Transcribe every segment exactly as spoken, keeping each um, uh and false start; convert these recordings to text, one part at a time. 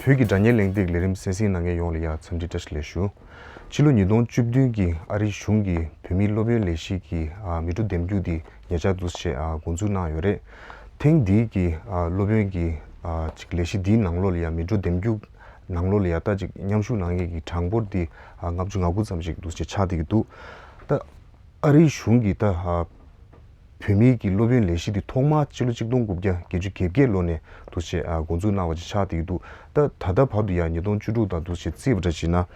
བོད་ཀྱི་སྒྲ་སྙན་གླེང་སྟེགས་ལས་རིམ་གསན་གཟིགས་གནང་མཁན་ཡོངས་ལ་ཡང་འཚམས་འདྲི་བཀྲ་ཤིས་བདེ་ལེགས་ཞུ། ཕྱི་ལོ་ཉིས་སྟོང་བཅུ་བདུན་གྱི་ཨ་རིའི་གཞུང་གིས་བོད་མིའི་སློབ་ཡོན་ལས་གཞི་གི་ཨ་མི་འགྲོ་འདེམས་རྒྱུགས་འདི་ཉེ་ཆར་འདུག་སེ་ཨ་འགོ་འཛུགས་གནང་ཡོད་རེད། ཐེངས་འདིའི་གི་ཨ་སློབ་ཡོན་གྱི་ཨ་ཅིག་ལས་གཞི་འདིའི་ནང་ལོགས་ལ་ཡང་མི་འགྲོ་འདེམས་རྒྱུགས་ནང་ལོགས་ལ་ཡང་ད་ཅིག་མཉམ་ཞུགས་གནང་མཁན་གྱི་གྲངས་འབོར་འདི་ཨ་ལྔ་བཅུ་ང་དགུ་ཙམ་ཞིག་འདུག་སེ་ཆགས་བསྡད་ཀྱི་འདུག་ད་ཨ་རིའི་གཞུང་གིས་ད་ཨ་བོད་མིའི་གི་སློབ་ཡོན་ལས་གཞི་འདི་ཐོག་མར་སྤྱི་ལོ་གཅིག་སྟོང་དགུ་བརྒྱ་བརྒྱད་ཅུ་གྱ་བརྒྱད་ལོ་ནས་འདུག་སེ་ཨ་འགོ་འཛུགས་གནང་བ་ཅིག་ཆགས་བསྡད་ཀྱི་འདུག་ད་ད་ལྟ་བར་དུ་ཡང་ཉིས་སྟོང་བཅུ་དྲུག་དང་འདུག་སེ་བརྩིས་པ་འདྲ་བྱས་ན།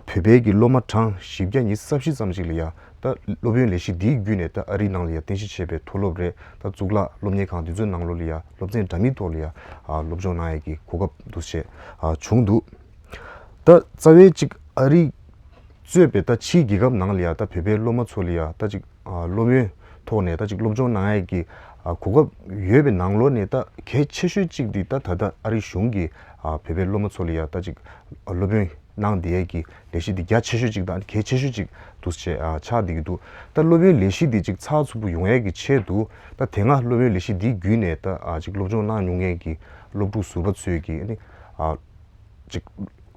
བོད་པའི་གི་སློབ་མ་གྲངས་བཞི་བརྒྱ་ཉི་ཤུ་རྩ་བཞི་ཙམ་ཞིག་ལ་ཡང་ད་སློབ་ཡོན་ལས་གཞི་འདིའི་བརྒྱུད་ནས་ད་ཨ་རིའི་ནང་ལ་ཡང་རྟེན་གཞི་བྱས་པའི་མཐོ་སློབ་རེད། ད་གཙུག་ལག་སློབ་གཉེར་ཁང་དེ་ཚོའི་ནང་ལོགས་ལ་ཡང་སློབ་ཚན་འདྲ་མིན་ཐོག་ལ་ཡང་ཨ་སློབ་སྦྱོང་གནང་ཡས་ཀྱི་གོ་སྐབས་འདུག་སེ་ཨ་བྱུང་འདུག་ད་རྩ་བའི་གཅིག་ཨ་རི་གཙོས་པའི་ད་ཕྱིའི་རྒྱལ་ཁབ་ནང་ལ་ཡ་ད་བོད་པའི་སློབ་མ་ཚོ་ལ་ཡ་ད་ཅིག་ཨ་སློབ་ཡོན་ཐོག་ནས་ད་ཅིག་སློབ་སྦྱོང་གནང་ཡས་ཀྱི་ཨ་གོ་སྐབས་ཡོད་པའི་ནང་ལོགས་ནས་ད་གལ་ཆེ་ཤོས་གཅིག་འདི་ད་ད་ལྟ་ཨ་རི་གཞུང་གིས་ཨ་བོད་པའི་སློབ་མ་ཚོ་ལ་ཡ་ད་ཅིག་ཨ་སློབ་ཡོན་གནང་བསྡད་ཡས་ཀྱི་ལས་གཞི་འདི་རྒྱ་ཆེ་ཤོས་གཅིག་དང་གལ་ཆེ་ཤོས་གཅིག་འདུག་ཅེས་ཨ་ཆགས་བསྡད་ཀྱི་འདུག་ད་སློབ་ཡོན་ལས་གཞི་འདི་ཅིག་ཚགས་ཚུད་པོ་ཡོང་ཡས་ཀྱི་ཆེད་དུ་ད་དེ་སྔ་སློབ་ཡོན་ལས་གཞི་འདིའི་བརྒྱུད་ནས་ད་ཨ་ཅིག་སློབ་སྦྱོང་གནང་མྱོང་མཁན་གྱི་སློབ་ཕྲུག་ཟུར་པ་ཚོས་ཀྱི་ཨ་ནི་ཨ། ཅིག་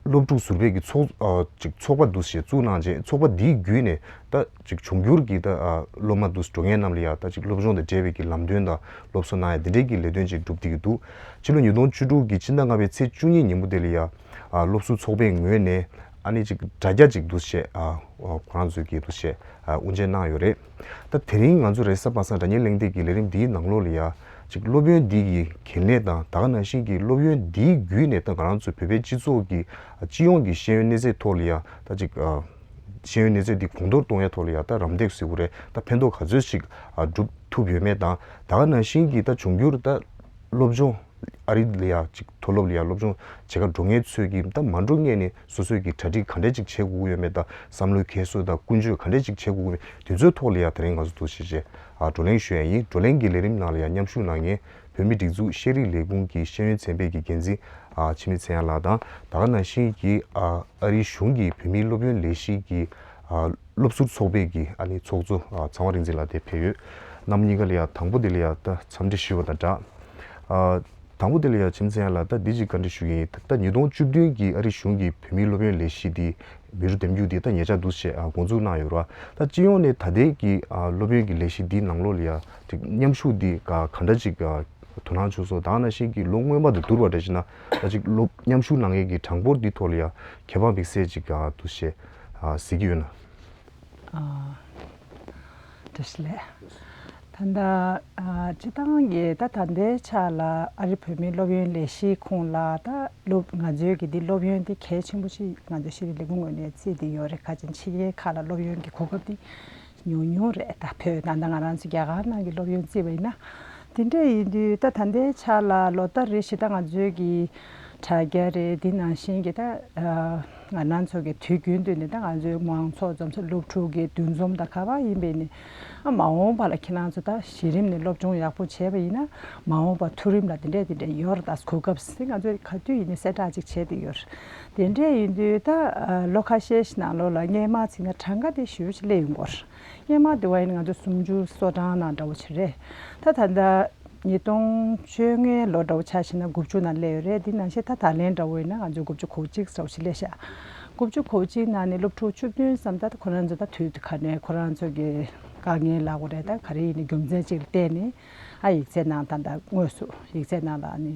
སློབ་ཕྲུག་ཟུར་པའི་གི་ཚོགས་ཨ་ཅིག་ཚོགས་པ་འདུག་ཞེས་བཙུགས་གནང་རྗེས་ཚོགས་པ་འདིའི་བརྒྱུད་ནས་ད་ཅིག་འབྱུང་འགྱུར་གྱི་ད་ཨ་སློབ་མ་འདུག་འགྲོ་མཁན་རྣམས་ལ་ཡང་ད་ཅིག་སློབ་སྦྱོང་དང་འབྲེལ་བའི་གི་ལམ་སྟོན་དང་སློབ་གསོ་གནང་ཡ་འདི་འདྲའི་གི་ལས་དོན་ཅིག་སྒྲུབ་བསྡད་ཀྱི་འདུག་ཕྱི་ལོ་ཉིས་སྟོང་བཅུ་དྲུག་གི་ཕྱི་ཟླ་ལྔ་པའི་ཚེས་བཅུ་གཉིས་ཉིན་མོ་དེ་ལ་ཡང་ཨ་སློབ་ཟུར་ཚོགས་པའི་ངོས་ནས་ཨ་ནི་ཅིག་དྲ་རྒྱ་ཅིག་འདུག་ཞེས་ཨ་ཁོ་རང་ཚོས་གི་འདུག་ཞེས་ཨ་དབུ་འབྱེད་གནང་ཡོད་རེད། ད་དེ་རིང་ང་ཚོ་རེས་གཟའ་པ་སངས་སྒྲ་སྙན་གླེང་སྟེགས་ཀྱི་ལས་རིམ་འདིའི་ནང་ལོགས་ལ་ཡ་ཅིག་སློབ་ཡོན་འདི་གི་གལ་གནད་དང་ད་ག་ནང་བཞིན་གྱི་སློབ་ཡོན་འདིའི་བརྒྱུད་ནས་ད་ང་རང་ཚོ་བོད་པའི་སྤྱི་ཚོགས་ཀྱི་སྤྱི་ཡོངས་ཀྱི་ཤེས་ཡོན་གནས་ཚད་ཐོག་ལ་ཡ་ད་ཅིག་ཨ་ཤེས་ཡོན་གནས་ཚད་འདི་གོང་མཐོར་གཏོང་ཡ་ཐོག་ལ་ཡ་ད་རམ་འདེགས་ཟེར་དགོས་རེད། ད་ཕན་ཐོགས་ག་ཚོད་ཅིག་ཨ་སྒྲུབ་ཐུབ་ཡོད་མེད་དང་ད་ག་ནང་བཞིན་གྱི་ད་འབྱུང་འགྱུར་ད་སློབ་སྦྱོང་ཨ་རི་ལ་ཡ་ཅིག་མཐོ་སློབ་ལ་ཡ་སློབ་སྦྱོང་བྱེད་ག་འགྲོ་མཁན་ཚོས་ཀྱིས་ད་མ་འགྲོ་སྔོན་ནས་སོ་སོས་ཀྱི་གྲ་སྒྲིག་ག་འདྲས་ཅིག་བྱེད་དགོས་ཀྱི་ཡོད་མེད་དང་བསམ་བློའི་འཁྱེར་སོ་དང་ཀུན་སྤྱོད་ག་འདྲས་ཅིག་བྱེད་དགོས་ཀྱི་ཡོད་མེད་དེ་ཚོའི་ཐོག་ལ་ཡ་དེ་རིང་ང་ཚོ་འདུག་ཞེས་བྱས་ཨ་བགྲོ་གླེང་ཞུ་ཡ་ཡིན། བགྲོ་གླེང་གི་ལས་རིམ་ནང་ལ་ཡ་མཉམ་ཞུགས་གནང་མཁན་བོད་མིའི་སྒྲིག་འཛུགས་ཤེས་རིག་ལས་ཁུངས་ཀྱི་ཤེས་ཡོན་ཚན་པའི་གི་འགན་འཛིན་ཨ་འཆི་མེད་ཚེ་དབྱངས་ལགས་དང་ད་ག་ནང་བཞིན་གྱི་ཨ་ཨ་རིའི་གཞུང་གི་བོད་མིའི་སློབ་ཡོན་ལས་གཞི་གི་ཨ་སློབ་ཟུར་ཚོགས་པའི་གི་ཨ་ནི་ཚོགས་གཙོ་ཨ་ཚངས་པ་རིག་འཛིན་ལགས་དེ་ཕེབས་ཡོད། རྣམ་གཉིས་ཀ་ལ་ཡ་དང་པོ་དེ་ལ་ཡ་ད་འཚམས་འདྲི་ཞུས་པ་དང་སྦྲགས། ཨ་དང་པོ་དེ་ལ་ཡ་འཆི་མེད་ཚེ་དབྱངས་ལགས་ད་འདི་ཅིག་བཀའ་འདྲི་ཞུ་གི་ཡིན། ད་ཉིས་སྟོང་བཅུ་བདུན་གྱི་ཨ་རིའི་གཞུང་གིས་བོད་མིའི་སློབ་ཡོན་ལས་གཞི་འདི་མི་རུ་འདེམས་རྒྱུགས་འདི་ད་ཉེ་ཆར་འདུག་ཞེས་ཨ་འགོ་འཛུགས་གནང་ཡོད་རེད་བ། ད་སྤྱི་ཡོངས་ནས་ད་ལྟའི་གི་ཨ་སློབ་ཡོན་གྱི་ལས་གཞི་འདིའི་ནང་ལོགས་ལ་ཡ་ཅིག་མཉམ་ཞུགས་འདི་ག་ག་འདྲ་ཅིག་ཨ་དོ་སྣང་བྱུང་སོང་། ད་ག་ནང་བཞིན་གྱི་ལོ་སྔོན་མ་དང་བསྡུར་བ་འདྲ་ཞིག་ན་ད་ཅིག་སློབ་མཉམ་ཞུགས་གནང་མཁན་གྱི་གྲངས་འབོར་འདི་ཐོག་ལ་ཡ་ཁྱད་པར་དམིགས་བསལ་ཅིག་ག་འདུག་ཞེས་ཨ་གཟིགས་ཀྱི་ཡོད་ན། ཨ་བཀྲ་ཤིས་བདེ་ལེགས། ད་ལྟ་ཨ་སྤྱི་བཏང་གི་ད་ད་ལྟའི་ཆ་ལ་ཨ་རི་བོད་མིའི་སློབ་ཡོན་ལས་གཞིའི་ཁོངས་ལ་ད་སློབ་ང་ཚོའི་གི་འདི་སློབ་ཡོན་འདི་གལ་ཆེན་པོ་ཞིག་ང་ཚོ་ཤེས་རིག་ལས་ཁུངས་ངོས་ནས་བརྩིས་ཏེ་ཡོད་རེད། ཁ་ཅིག་ཕྱི་རྒྱལ་ཁག་ལ་སློབ་ཡོན་གྱི་གོ་སྐབས་འདི་ཉུང་ཉུང་རེད། ད་བོད་ད་ལྟ་ང་རང་ཚོ་རྒྱ་གར་ནང་གི་སློབ་ཡོན་བརྩིས་པ་ཡིན་ན། དེ་འདྲ་ཡིན་དུས་ད་ད་ལྟའི་ཆ་ལ་ལོ་ལྟར་རེ་བཞིན་ད་ང་ཚོའི་གི་དྲ་རྒྱ་རེད། དེ་ནང་བཞིན་གྱི་ད་ང་རང་ཚོ་གི་དུས་རྒྱུན་དུ་ནས་ད་ང་ཚོའི་མང་ཚོགས་འཛོམས་ས་སློབ་ཕྲུག་གི་འདུ་འཛོམས་དང་ག་པར་ཡིན་པའི་ནི་ཨ་མ་འོངས་པ་ལ་ཁྱེད་རང་ཚོ་ད་གཞི་རིམ་ནས་སློབ་སྦྱོང་ཡག་པོ་བྱས་པ་ཡིན་ན་མ་འོངས་པ་མཐོ་རིམ་ལ་དེ་འདྲས་དེ་འདྲས་ཡོད་རེད། ད་གོ་སྐབས་སི་ང་ཚོས་ག་དུས་ཡིན་ནས་གསལ་བསྒྲགས་ཅིག་བྱས་ཏེ་ཡོད་རེད། དེ་འདྲས་ཡིན་དུས་ད་ལོ་ཁ་ཤས་ཤིག་ནང་ལོགས་ལ་སྔས་མ་ཚིག་ན་གྲངས་ཀ་དེ་ཞེ་པོ་ཅིག་སླེབས་ཡོང་གི་ཡོད་རེད། སྔས་མ་དེ་བ་ཡིན་ན་ང་ཚོ་སུམ་ཅུ་སོ་གྲངས་ནང་འདྲ་བོ་ཅིག་རེད། ད་ད་ལྟ་ཉིས་སྟོང་བཅོ་ལྔའི་ལོ་འདྲ་བོ་ཆ་བཞག་ན་དགུ་བཅུ་ནང་སླེབས་ཡོད་རེད། དེ་ནང་བཞིན་ད་ད་ལན་འདྲ་བོ་ཡིན་ན་ང་ཚོ་དགུ་བཅུ་གོ་གཅིག་འདྲ་བོ་ཞིག་སླེབས་ཤག་དགུ་བཅུ་གོ་གཅིག་ནང་ནས་སློབ་ཕྲུག་བཅུ་བདུན་ཙམ་ད་ཁོ་རང་ཚོ་ད་དུས་ག་ནས་ཁོ་རང་ཚོ་གི་དཀའ་ངལ་ལབ་དགོས་རེད། ད་ག་རེ་ཡིན་ནའི་རྒྱུ་མཚན་ཅིག་ལ་བརྟེན་ནས་ཨ་ཡིག་ཚད་ནང་ད་ད་དངོས་སུ་ཡིག་ཚད་ནང་ལ་ཨ་ནི་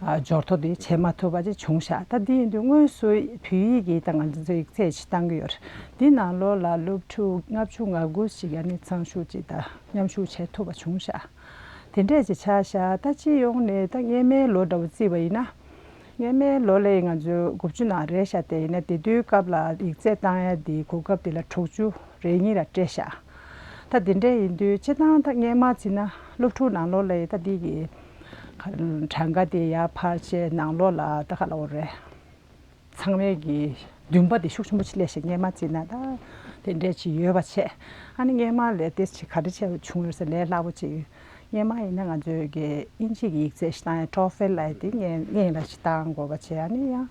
ཨ་འབྱོར་ཐོ་དེ་བྱེད་མ་ཐུབ་པ་ཅིག་བྱུང་ཤག་ད་འདི་ཡིན་དུས་དངོས་སུ་བོད་ཡིག་གི་ད་ང་ཚོ་ཡིག་ཚད་ཅིག་བཏང་གི་ཡོད་རེད། འདི་ནང་ལོགས་ལ་སློབ་ཕྲུག་ལྔ་བཅུ་ང་དགུ་ཞིག་ཨ་ནི་ཚང་ཞུགས་ཅིག་ད་མཉམ་ཞུགས་བྱེད་ཐུབ་པ་བྱུང་ཤག་དེ་འདྲས་ཅིག་ཆགས་ཤག་ད་སྤྱི་ཡོངས་ནས་ད་སྔས་མའི་ལོ་འདྲ་བོ་བརྩིས་པ་ཡིན་ན། སྔས་མའི་ལོ་ལ་ང་ཚོ་དགུ་བཅུ་ནང་རེད་ཤག་དེ་ཡིན་ན་དེ་དུས་སྐབས་ལ་ཡིག་ཚད་བཏང་ཡ་དེ་གོ་སྐབས་དེ་ལ་དྲུག་ཅུ་རེ་གཉིས་ལ་སྤྲད་ཤག་ད་དེ་འདྲས་ཡིན་དུས་སྤྱི་བཏང་ད་སྔས་མ་བརྩིས་ན་སློབ་ཕྲུག་ནང་ལོགས་ལ་ཡི་ད་འདི་གི་གྲངས་ཀ་དེ་ཡར་འཕར་བྱས་ནང་ལོགས་ལ་ད་ག་ལབ་དགོས་རེད། ཚང་མའི་གི་འདུན་པ་དེ་ཤུགས་ཆེན་པོ་ཅིག་སླེབས་ཤག་སྔས་མ་བརྩིས་ན་ད་དེ་འདྲས་ཅིག་ཡོད་པ་བྱས། ཨ་ནི་སྔས་མ་ལས་དེ་ཅིག་ག་རེ་བྱས་བྱུང་ཡོད་ཟེར་ལས་སླ་པོ་ཅིག་སྔས་མ་ཡིན་ན་ང་ཚོའི་གི་ཨིན་ཇི་གི་ཡིག་ཚད་ཞིག་བཏང་ཡ་ཊོ་ཧྥལ་ལབ་ཡ་དེ་སྔོན་སྔོན་ལ་ཞིག་བཏང་དགོས་པ་བྱས། ཨ་ནི་ཡང་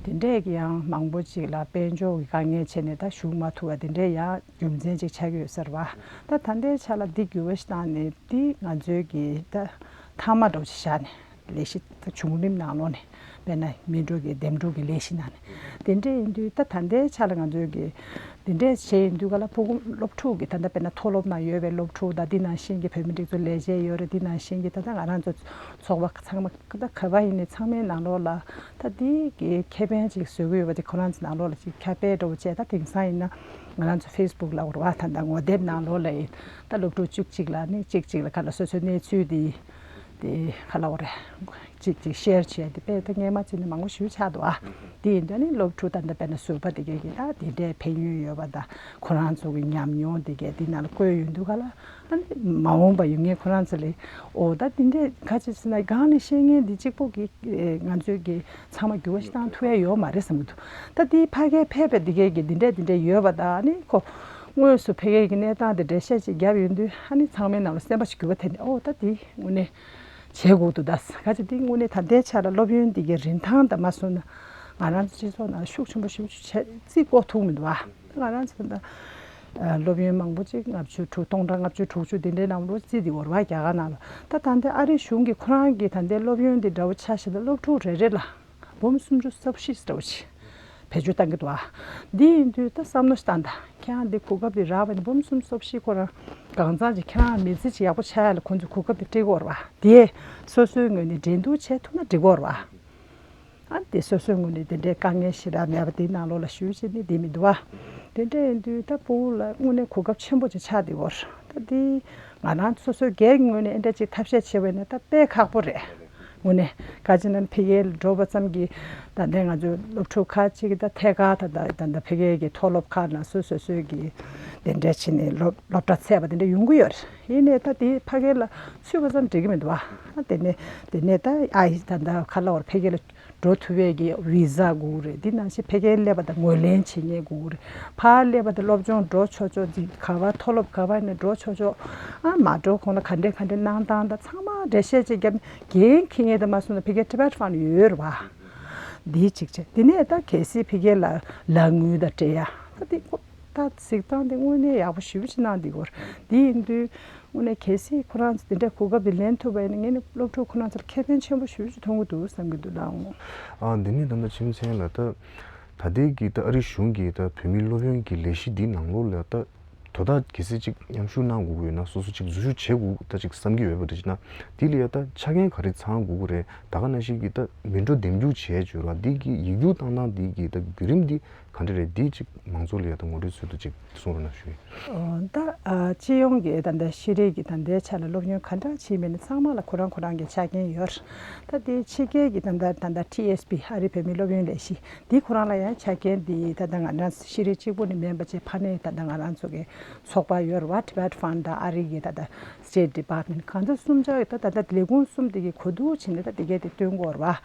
དེ་འདྲས་ཀྱི་ཡང་མང་པོ་ཅིག་ལ་དཔལ་འབྱོར་གྱི་དཀའ་ངལ་བྱས་ནས་ད་ཞུགས་མ་ཐུབ་པ་དེ་འདྲས་ཡང་རྒྱུ་མཚན་ཅིག་ཆགས་ཀྱི་ཡོད་ས་རེད་བ། ད་ད་ལྟའི་ཆ་ལ་འདི་འགྱུར་བ་ཞིག་བཏང་ནས་འདི་ང་ཚོའི་གི་ད་མཐའ་མ་འདྲ་བོ་ཞིག་བཞག་ནས། ལས་གཞི་བྱུང་རིམ་ནང་ལོགས་ནས་དཔེར་ན་སྨིན་གྲོལ་གྱི་འདེམས་སྒྲུག་གི་ལས་གཞི་ནང་ནས་དེ་འདྲ་ཡིན་དུས་ད་ད་ལྟའི་ཆ་ལ་ང་ཚོའི་གི་དེ་འདྲས་བྱས་ཡིན་དུས་ག་ལ་ཕྲུ་གུ་སློབ་ཕྲུག་གི་ད་ལྟ་དཔེར་ན་མཐོ་སློབ་ནང་ཡོད་པའི་སློབ་ཕྲུག་དང་འདི་ནང་བཞིན་གྱི་བོད་མིའི་སྒྲིག་འཛུགས་ལས་བྱེད་ཡོད་རེད། འདི་ནང་བཞིན་གྱི་ད་ལྟ་ང་རང་ཚོ་ཚོགས་པ་ཚང་མ་ད་ག་པར་ཡིན་ནའི་ཚང་མའི་ནང་ལོགས་ལ་ད་འདི་གི་ཁེ་ཕན་ཅིག་བཟོ་གི་ཡོད་པ་དེ་ཁོ་རང་ཚོ་ནང་ལོགས་ལ་ཅིག་ཁྱབ་སྤེལ་འདྲ་བོ་བྱས། ད་དེང་སང་ཡིན་ན་ང་རང་ཚོ་ཕེ་སི་བུག་ལ་འོར་བ་ད་ད་ངོ་དེབ་ནང་ལོགས་ལ་ཡིན་ད་སློབ་ཕྲུག་བཅུ་གཅིག་ལ་ནི་གཅིག་གཅིག་ལ་ག་ལ་སོ་སོའི་གནས་ཚུལ་དེ་དེ་ག་ལ་འོ་རེད། གཅིག་གཅིག་ཤེར་བྱས་ཏེ་དཔེ་ད་སྔས་མ་ཚེ་ནས་མང་པོ་ཞེ་པོ་ཆགས་འདུག་ཨ། དེ་ཡིན་དུས་ནི་སློབ་ཕྲུག་ད་ལྟ་དཔེར་ན་ཟུར་པ་དེ་གས་ཀྱིས་ད་དེ་འདྲའི་ཕན་ཡོན་ཡོད་པ་དང་ཁོ་རང་ཚོ་གི་ཉམས་མྱོང་དེ་གས་དེ་ནང་ལ་བཀོད་ཡོང་དུས་ག་ལ་ཨ་ནི་མ་འོངས་པ་ཡོང་མཁན་ཁོ་རང་ཚོ་ལ་ཨོ་ད་དེ་འདྲའི་ཁ་ཅིག་ཟེར་ན་སྒང་ནས་བཤད་མཁན་འདི་གཅིག་པོ་གིས་ང་ཚོའི་གི་ཚང་མ་འགྱུར་བ་ཞིག་བཏང་ཐུབ་ཡ་ཡོད་མ་རེད་བསམ་གྱི་འདུག་ད་དེའི་ཕ་གིར་ཕེབས་པའི་དེ་གས་ཀྱིས་དེ་འདྲའི་དེ་འདྲའི་ཡོད་པ་དང་ཨ་ནི་ཁོ་དངོས་སུ་ཕ་གིའི་གི་གནས་སྟངས་དེ་འདྲའི་བཤད་ཅིག་བརྒྱབ་ཡོང་དུས་ཨ་ནི་ཚང་མའི་ནང་ལ་སེམས་པ་ཞིག་འགྱུར་བ་ཐེབས་ནས་ཨོ་ད་དེ་དངོས་གནས། བྱེད་དགོས་འདུག་ད་ག་ཅི་དེ་དངོས་གནས་ད་ལྟའི་ཆ་ལ་སློབ་ཡོན་འདི་གའི་རིན་ཐང་དང་མ་སོང་ན་ང་རང་ཚོ་སྤྱི་ཚོགས་ནང་ཤུགས་ཆེན་པོ་ཞེ་པོ་ཅིག་བྱས་རྩིས་བཀོད་ཐུབ་མི་འདུག་ཨ། ང་རང་ཚོ་ད་སློབ་ཡོན་མང་པོ་ཅིག་ལྔ་བཅུ་དྲུག་སྟོང་ཕྲག་ལྔ་བཅུ་དྲུག་ཅུ་དེ་འདྲའི་ནང་ལོ་རྩིས་འདི་འོར་བ་རྒྱ་གར་ནང་ལ་ད་ད་ལྟའི་ཨ་རིའི་གཞུང་གིས་ཁོ་རང་གིས་ད་ལྟའི་སློབ་ཡོན་འདི་འདྲ་བོ་ཆ་བཞག་ན་སློབ་ཕྲུག་རེ་རེ་ལ་འབུམ་སུམ་ཅུ་སོ་བཞི་འདྲ་བོ་ཅིག་བེད་སྤྱོད་བཏང་གི་འདུག་ཨ། འདི་ཡིན་དུས་ད་བསམ་བློ་ཞིག་བཏང་དང་ཁྱེད་རང་འདི་གོ་སྐབས་འདི་རག་པ་ནི་འབུམ་སུམ་ཅུ་སོ་བཞི་ཁོ་རང་གང་ཚང་ཅིག་ཁྱེད་རང་མི་ཚེ་ཅིག་ཡག་པོ་ཆགས་ཡ་ལ་ཁོང་ཚོས་གོ་སྐབས་འདི་སྤྲད་ཀྱི་ཡོད་རེད་བ། དེ་སོ་སོའི་ངོས་ནས་འགྲན་བསྡུར་བྱེད་ཐུབ་ན་འགྲིག་གི་ཡོད་རེད་བ། ཨ་འདི་སོ་སོའི་ངོས་ནས་དེ་འདྲའི་དཀའ་ངལ་ཞེ་དྲག་མེད་པ་དེའི་ནང་ལོགས་ལ་ཞུ་བྱེད་ནི་འདི་མི་འདུག་བ། དེ་འདྲ་ཡིན་དུས་ད་ཕྲུ་གུ་ལ་དངོས་གནས་གོ་སྐབས་ཆེན་པོ་ཅིག་ཆགས་བསྡད་ཡོད་རེད། ད་འདི་ང་རང་སོ་སོའི་སྒེར་གྱི་ངོས་ནས་ཨེ་འདྲ་ཅིག་ཐབས་ཤེས་བྱེད་པ་ཡིན་ན་ད་དཔེ་ཁག་པོ་རེད། དངོས་གནས་ག་ཅི་ན་ཕ་གིར་འགྲོ་བ་ཙམ་གྱིས་ད་ལྟའི་ང་ཚོའི་སློབ་ཕྲུག་ཁག་ཅིག་གིས་ད་ཐད་ཀར་ད་ད་ད་ད་ཕ་གིའི་གི་མཐོ་སློབ་ཁག་ནང་སོ་སོ་སོའི་གི་དེ་འདྲ་བྱས་ནས་སློབ་སློབ་གྲྭ་ཚད་པ་དེ་འདྲ་ཡོང་གི་ཡོད་རེད། ཡིན་ནའི་ད་དེ་ཕ་གིར་ལ་ཚུད་པ་ཙམ་འགྲིག་གི་མི་འདུག་བ། དེ་ནས་དེ་ནས་ད་ཨ་ཡི་ད་ད་ག་ལ་བར་ཕ་གིར་ལ་འགྲོ་ཐུབ་པའི་གི་བི་ཟ་དགོས་རེད། འདི་ནང་བཞིན་ཕ་གིར་སླེབས་པ་དང་ངོས་ལེན་བྱེད་མཁན་དགོས་རེད། ཕར་སླེབས་པ་དང་སློབ་སྦྱོང་འགྲོ་ཆོག་ཆོག་འདི་ག་བ་མཐོ་སློབ་ག་བ་ནས་འགྲོ་ཆོག་ཆོག་ཨ་མ་འགྲོ་གོང་ལ་ག་འདྲས་ག་འདྲས་གནང་སྟངས་དང་ཚང་མ་འགྲེལ་བཤད་ཅིག་བརྒྱབ་འགན་འཁྱེར་མཁན་དང་མ་སོང་ན་ཕ་གིར་Tibet Fund ཡོད་རེད་བ། འདི་གཅིག་བྱས་དེ་ནས་ད་གལ་སྲིད་ཕ་གིར་ལ་ལག་དངུལ་དང་སྤྲད་ཡ་ད་འདི་ཁོ་ད་གཟིགས་སྟངས་དེ་དངོས་གནས་ཡག་པོ་ཞེ་པོ་ཅིག་གནང་འདི་གོ་རེད། འདི་ཡིན་དུས། དངོས་གནས་གལ་སྲིད་ཁོ་རང་ཚོ་དེ་འདྲའི་གོ་སྐབས་དེ་ལེན་ཐུབ་པ་ཡིན་ན་ངས་ནི་སློབ་ཕྲུག་ཁོ་རང་ཚོར་ཁེ་ཕན་ཆེན་པོ་ཞེ་པོ་ཅིག་ཐོན་གྱི་འདུག་བསམ་གྱི་འདུག་ལགས། ཨ་འདི་ནས་ད་ལྟ་ཆེ་མཚན་ལ་ད་ད་ལྟའི་གི་ད་ཨ་རིའི་གཞུང་གིས་ད་བོད་མིའི་སློབ་ཡོན་གྱི་ལས་གཞི་འདི་ནང་ལོགས་ལ་ད་དོ་བདག་གལ་སྲིད་ཅིག་མཉམ་ཞུགས་གནང་དགོས་ཀྱི་ཡོད་ན་སོ་སོ་ཅིག་འཛུལ་ཞུགས་བྱེད་དགོས་ད་ཅིག་བསམ་གྱི་ཡོད་པ་འདྲ་ཅིག་ན་འདི་ལ་ཡ་ད་ཆ་རྐྱེན་ག་རེ་ཚང་དགོས་ཀྱི་རེད། ད་ག་ནང་བཞིན་གྱི་ད་མི་འགྲོ་འདེམས་རྒྱུགས་བྱས་བྱོས་ར་འདི་གི་ཡིག་རྒྱུགས་བཏང་སྟངས་འདི་གི་ད་བརྒྱུད་རིམ་འདི་ག་འདྲ་རེད། འདི་ཅིག་མང་ཚོགས་ལ་ཡ་ད་ངོ་སྤྲོད་ཚུལ་དུ་ཅིག་གསུང་རོགས་གནང་ཞུ་ཡིན། ཨོ། ད་ཨ་སྤྱི་ཡོངས་ཀྱི་ད་ལྟ་ཤེས་རིག་གི་ད་ལྟའི་ཆ་ལ་སློབ་ཡོན་ག་འདྲ་བྱས་མིན་ནི་ཚང་མ་ལ་ཁོ་རང་ཁོ་རང་གི་ཆ་རྐྱེན་ཡོད། ད་དེ་ཕྱི་རྒྱལ་གྱི་ད་ལྟ་ད་ལྟ་ཊི་ཨེས་པི་ཨ་རི་བོད་མིའི་སློབ་ཡོན་ལས་གཞི་འདི་ཁོ་རང་ལ་ཡང་ཆ་རྐྱེན་འདི་ད་ལྟ་ང་རང་ཤེས་རིག་གཅིག་པུ་ནི་མིན་པ་བྱས་ཕ་ནས་ད་ལྟ་ང་རང་ཚོ་གི་ཚོགས་པ་ཡོད་རེད་བ། Tibet Fund དང་ཨ་རི་གི་ད་ལྟ་State Department གང་ལྟར་གསུམ་ཆ་གི་ད་ད་ལྟ་ལས་ཁུངས་གསུམ་དེ་གི་གོ་བསྡུར་བྱས་ནས་ད་དེ་གས་དེ་སྟོན་དགོས་རེད་བ།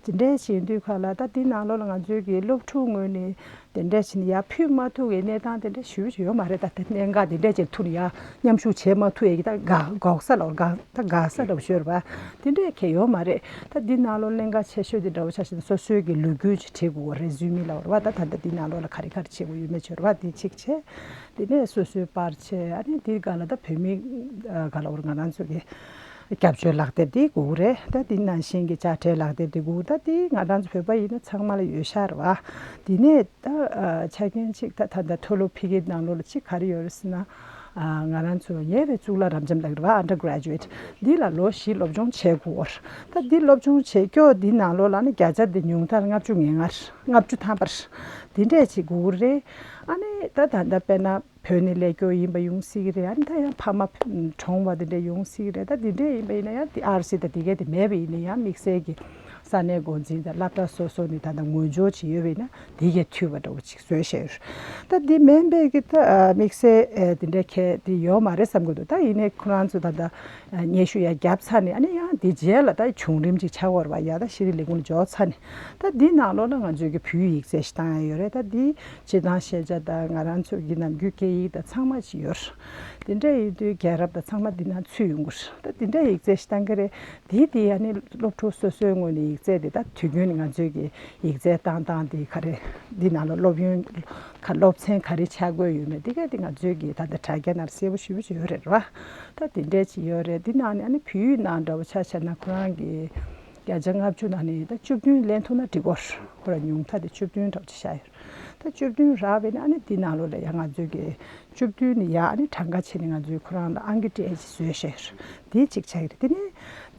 དེ་འདྲའི་བྱེད་དུས་ཁ་ལ་ད་དེ་ནང་ལོགས་ལ་ང་ཚོའི་གི་སློབ་ཕྲུག་ངོས་ནས། དེ་འདྲས་བྱས་ནས་ཡར་ཕུད་མ་ཐུབ་པའི་གནས་སྟངས་དེ་འདྲ་ཞེ་པོ་ཅིག་ཡོད་མ་རེད། ད་དེ་གནད་འགག་དེ་འདྲས་ཅིག་ཐུག་ནས་ཡར་མཉམ་ཞུགས་བྱེད་མ་ཐུབ་ཡས་ཀྱི་ད་དགག་དགག་ས་ལ་དགག་ད་དགག་ས་ལ་ཤོར་བ་དེ་འདྲས་ཁེ་ཡོད་མ་རེད། ད་འདི་ནང་ལོགས་གནད་འགག་ཆེ་ཤོས་དེ་འདྲ་བོ་ཆ་བཞག་ན་སོ་སོའི་གི་ལོ་རྒྱུས་ཅིག་བྲིས་དགོས་རེ་ཟུང་མི་ལ་བར་བ་ད་ད་ལྟ་འདི་ནང་ལོགས་ལ་ག་རེ་ག་རེ་བྱེད་དགོས་ཡོད་མེད་ཆོད་བ་དེ་གཅིག་བྱས། དེ་ནས་སོ་སོའི་པར་ཆས་ཨ་ནི་འདི་ག་ལ་ད་བོད་མི་ག་ལ་བར་ང་རང་ཚོ་གི་སྐྱབས་བཅོལ་ལག་དེབ་དེ་དགོས་རེད། ད་དེ་ནང་བཞིན་གྱི་དཔྱ་ཁྲལ་ལག་དེབ་དེ་དགོས། ད་དེ་ང་རང་ཚོ་བོད་པ་ཡིན་ན་ཚང་མ་ལ་ཡོད་ཤག་རེད་བ། དེ་ནས་ད་ཆ་རྐྱེན་གཅིག་ད་ད་ད་མཐོ་སློབ་ཕ་གིའི་ནང་ལོགས་ལ་གཅིག་ག་རེ་ཡོད་རེད་ཟེར་ན། ང་རང་ཚོ་ཉེ་བའི་གཙུག་ལག་རབ་འབྱམས་ལགས་རེད་བ། Undergraduate འདི་ལ་ལོ་བཞི་སློབ་སྦྱོང་བྱེད་དགོས། ད་འདི་སློབ་སྦྱོང་བྱེད་སྐྱོ་འདི་ནང་ལོགས་ལ་ནི་བརྒྱ་ཆ་འདི་ཉུང་མཐར་ལྔ་བཅུ་ང་ལྔ་ལྔ་བཅུ་ཐམ་པར་འདི་འདྲས་བྱེད་དགོས་རེད། ཨ་ནི་ད་ད་ད་དཔེར་ན། བོད་ནས་སླེབས་རྒྱུ་ཡིན་པ་ཡོང་སྲིད་ཀྱི་རེད། ཨ་ནི་ད་ཡང་ཕ་མ་གྲོངས་པ་དེ་འདྲ་ཡོང་སྲིད་ཀྱི་རེད། ད་དེ་འདྲ་ཡིན་པ་ཡིན་ན་ཡང་དེ་ཨར་སི་དང་དེ་གས་དེ་མེད་པ་ཡིན་ན་ཡང་དམིགས་བསལ་གྱི་ས་གནས་འགོ་འཛིན་དང་སློབ་གྲྭ་སོ་སོ་ནས་ད་ལྟ་ངོས་སྦྱོར་བྱས་ཡོད་པ་ཡིན་ན་དེ་གས་འཐུས་པ་འདྲ་བོ་ཅིག་བཟོས་བཞག་ཡོད། ད་དེ་མིན་པའི་གི་ད་དམིགས་བསལ་དེ་འདྲ་གས་དེ་ཡོད་མ་རེད་བསམ་གྱི་འདུག་ད་ཡིན་ནའི་ཁོ་རང་ཚོ་ད་ལྟ་སྙན་ཞུ་ཡང་བརྒྱབ་ཚར་ནས་ཨ་ནི་ཡང་དེ་རྗེས་ལ་ད་བྱུང་རིམ་ཅིག་ཆགས་ཡོད་རེད་བ། ཡ་ད་ཤེས་རིག་ལས་ཁུངས་ལ་འབྱོར་ཚར་ནས་ད་འདི་ནང་ལོགས་ལ་ང་ཚོའི་གི་བོད་ཡིག་ཚད་ཞིག་བཏང་ཡ་ཡོད་རེད། ད་འདི། སྤྱིར་བཏང་ཤེས་བྱ་དང་ང་རང་ཚོ་གི་ནམ་རྒྱུན་སྐད་ཡིག་དང་ཚང་མ་ཅིག་ཡོད། དེ་འདྲ་ཡིན་དུས་རྒྱལ་རབས་དང་ཚང་མ་འདི་ནང་ཚུད་ཡོང་གི་རེད། ད་དེ་འདྲ་ཡིག་ཚད་ཞིག་བཏང་གི་རེད། དེ་དེ་ཡ་ནི་སློབ་ཕྲུག་སོ་སོའི་ངོས་ནས་ཡིག་ཚད་དེ་ད་དུས་རྒྱུན་ནས་ང་ཚོའི་གི་ཡིག་ཚད་བཏང་སྟངས་དེ་ག་རེ། འདི་ནང་ལ་སློབ་ཡོན་ག་སློབ་ཚན་ག་རེ་ཆགས་དགོས་ཡོད་མེད་དེ་ག་དེ་ང་ཚོའི་གི་ད་ལྟ་དྲ་རྒྱ་ནང་གསལ་པོ་ཞེ་པོ་ཅིག་ཡོད་རེད་བ། ད་དེ་འདྲ་ཅིག་ཡོད་རེད། འདི་ནང་ནས་ཨ་ནི་བོད་ཡིག་ནང་འདྲ་བོ་ཆ་བཞག་ན་ཁོ་རང་གི་བརྒྱ་ཆ་ལྔ་བཅུ་ནང་ནས་ད་བཅུ་བདུན་ལེན་ཐུབ་ན་འགྲིག་གོ། ཁོ་རང་ཉུང་མཐའ་དེ་བཅུ་བདུན་འདྲ་བོ་ཅིག་བཞག་ཡོད། ད་བཅུ་བདུན་རག་པ་ཡིན་ན་ཨ་ནི་འདི་ནང་ལོགས་ལ་ཡང་ང་ཚོའི་གི་བཅུ་བདུན་ནི་ཡ་ཨ་ནི་གྲངས་ཀ་བྱས་ནས་ང་ཚོས་ཁོ་རང་ལ་ཨང་ཀི་སྤྲད་ཅིག་བཟོས་བཞག་ཡོད། འདི་གཅིག་ཆགས་ཀྱི་རེད། དེ་ནས་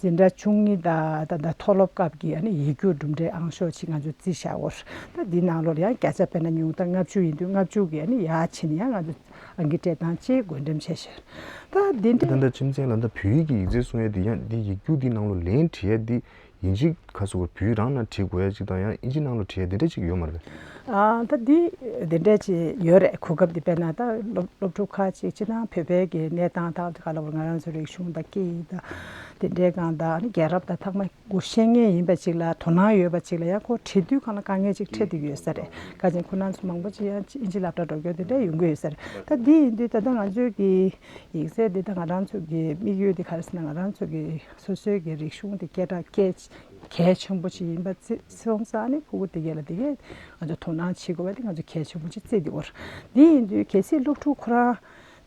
འཛིན་གྲྭ་བཅུ་གཉིས་དང་ད་ལྟ་མཐོ་སློབ་སྐབས་ཀྱི་ཨ་ནི་ཡིག་རྒྱུགས་གྲུབ་འབྲས་ཨང་ཤོག་ཅིག་ང་ཚོས་རྩིས་བཞག་ཡོད། ད་འདི་ནང་ལོགས་ལ་ཡང་བརྒྱ་ཆ་དཔེར་ན་ཉུང་མཐའ་ལྔ་བཅུ་ཡིན་དུས་ལྔ་བཅུ་གི་ཨ་ནི་ཡ་བྱས་ནས་ཡང་ང་ཚོས་ཨང་ཀི་སྤྲད་སྟངས་ཅིག་བགོ་འགྲེམས་བྱས་བཞག་ཡོད། ད་འདི་འདྲ། ད་ལྟ་ཁྱིམ་མཚེས་ལ་ད་བོད་ཡིག་གི་ཡིག་ཚད་སྲུང་ཡས་འདི་ཡང་འདི་ཡིག་རྒྱུགས་འདི་ནང་ལོགས་ལན་བྲིས་ཡས་འདི་ཡིན་གཅིག་ག་སོགས་བོད་ཡིག་རང་ནང་བྲིས་དགོས་ཡས་གཅིག་དང་ཡང་ཨིན་ཇི་ནང་ལོགས་བྲིས་ཡས་འདི་འདྲ་གཅིག་ཡོད་མ་རེད། ཨ་ད་འདི་འདི་འདྲ་གཅིག་ཡོད་རེད། གོ་སྐབས་འདི་དཔེར་ན་ད་སློབ་སློབ་ཕྲུག་ཁག་ཅིག་སྤྱིར་བཏང་བོད་པའི་གི་གནས་སྟངས་དང་ག་ལ་བར་ང་རང་ཚོའི་རིག་གཞུང་དང་སྐད་ཡིག་དང་དེ་འདྲའི་སྒང་དང་ཨ་ནི་རྒྱལ་རབས་དང་ཚང་མ་གོ་ཤེས་མཁན་ཡིན་པ་ཅིག་ལ་དོ་སྣང་ཡོད་པ་ཅིག་ལ་ཡང་ཁོ་བྲིས་དུས་སྒང་ལ་དཀའ་ངལ་ཅིག་འཕྲད་བསྡད་ཀྱི་ཡོད་ས་རེད། ཁ་ཅིག་ཁོ་རང་ཚོ་མང་པོ་ཅིག་ཡང་ཨིན་ཇི་སློབ་གྲྭ་འགྲོ་རྒྱུ་དེ་འདྲ་ཡོང་གི་ཡོད་ས་རེད། ད་འདི་ཡིན་དུས་ད་ལྟ་ང་ཚོའི་གི་ཡིག་ཚད་འདི་ད་ང་རང་ཚོ་གི་དམིགས་ཡུལ་འདི་ག་རེ་ཟེར་ན་ང་རང་ཚོ་གི་སོ་སོའི་གི་རིག་གཞུང་འདི་སྐད་གྲགས་གལ་གལ་ཆེན་པོ་ཅིག་ཡིན་པ་བརྩི་སོང་ཙང་ནི་ཕྲུ་གུ་དེ་གས་ལ་དེ་གས་ང་ཚོ་དོ་སྣང་བྱེད་དགོས་པ་དེ་ང་ཚོ་གལ་ཆེན་པོ་ཅིག་བརྩི་འདུག་འདི་ཡིན་དུས་གལ་སྲིད་སློབ་ཕྲུག་ཁོ་རང་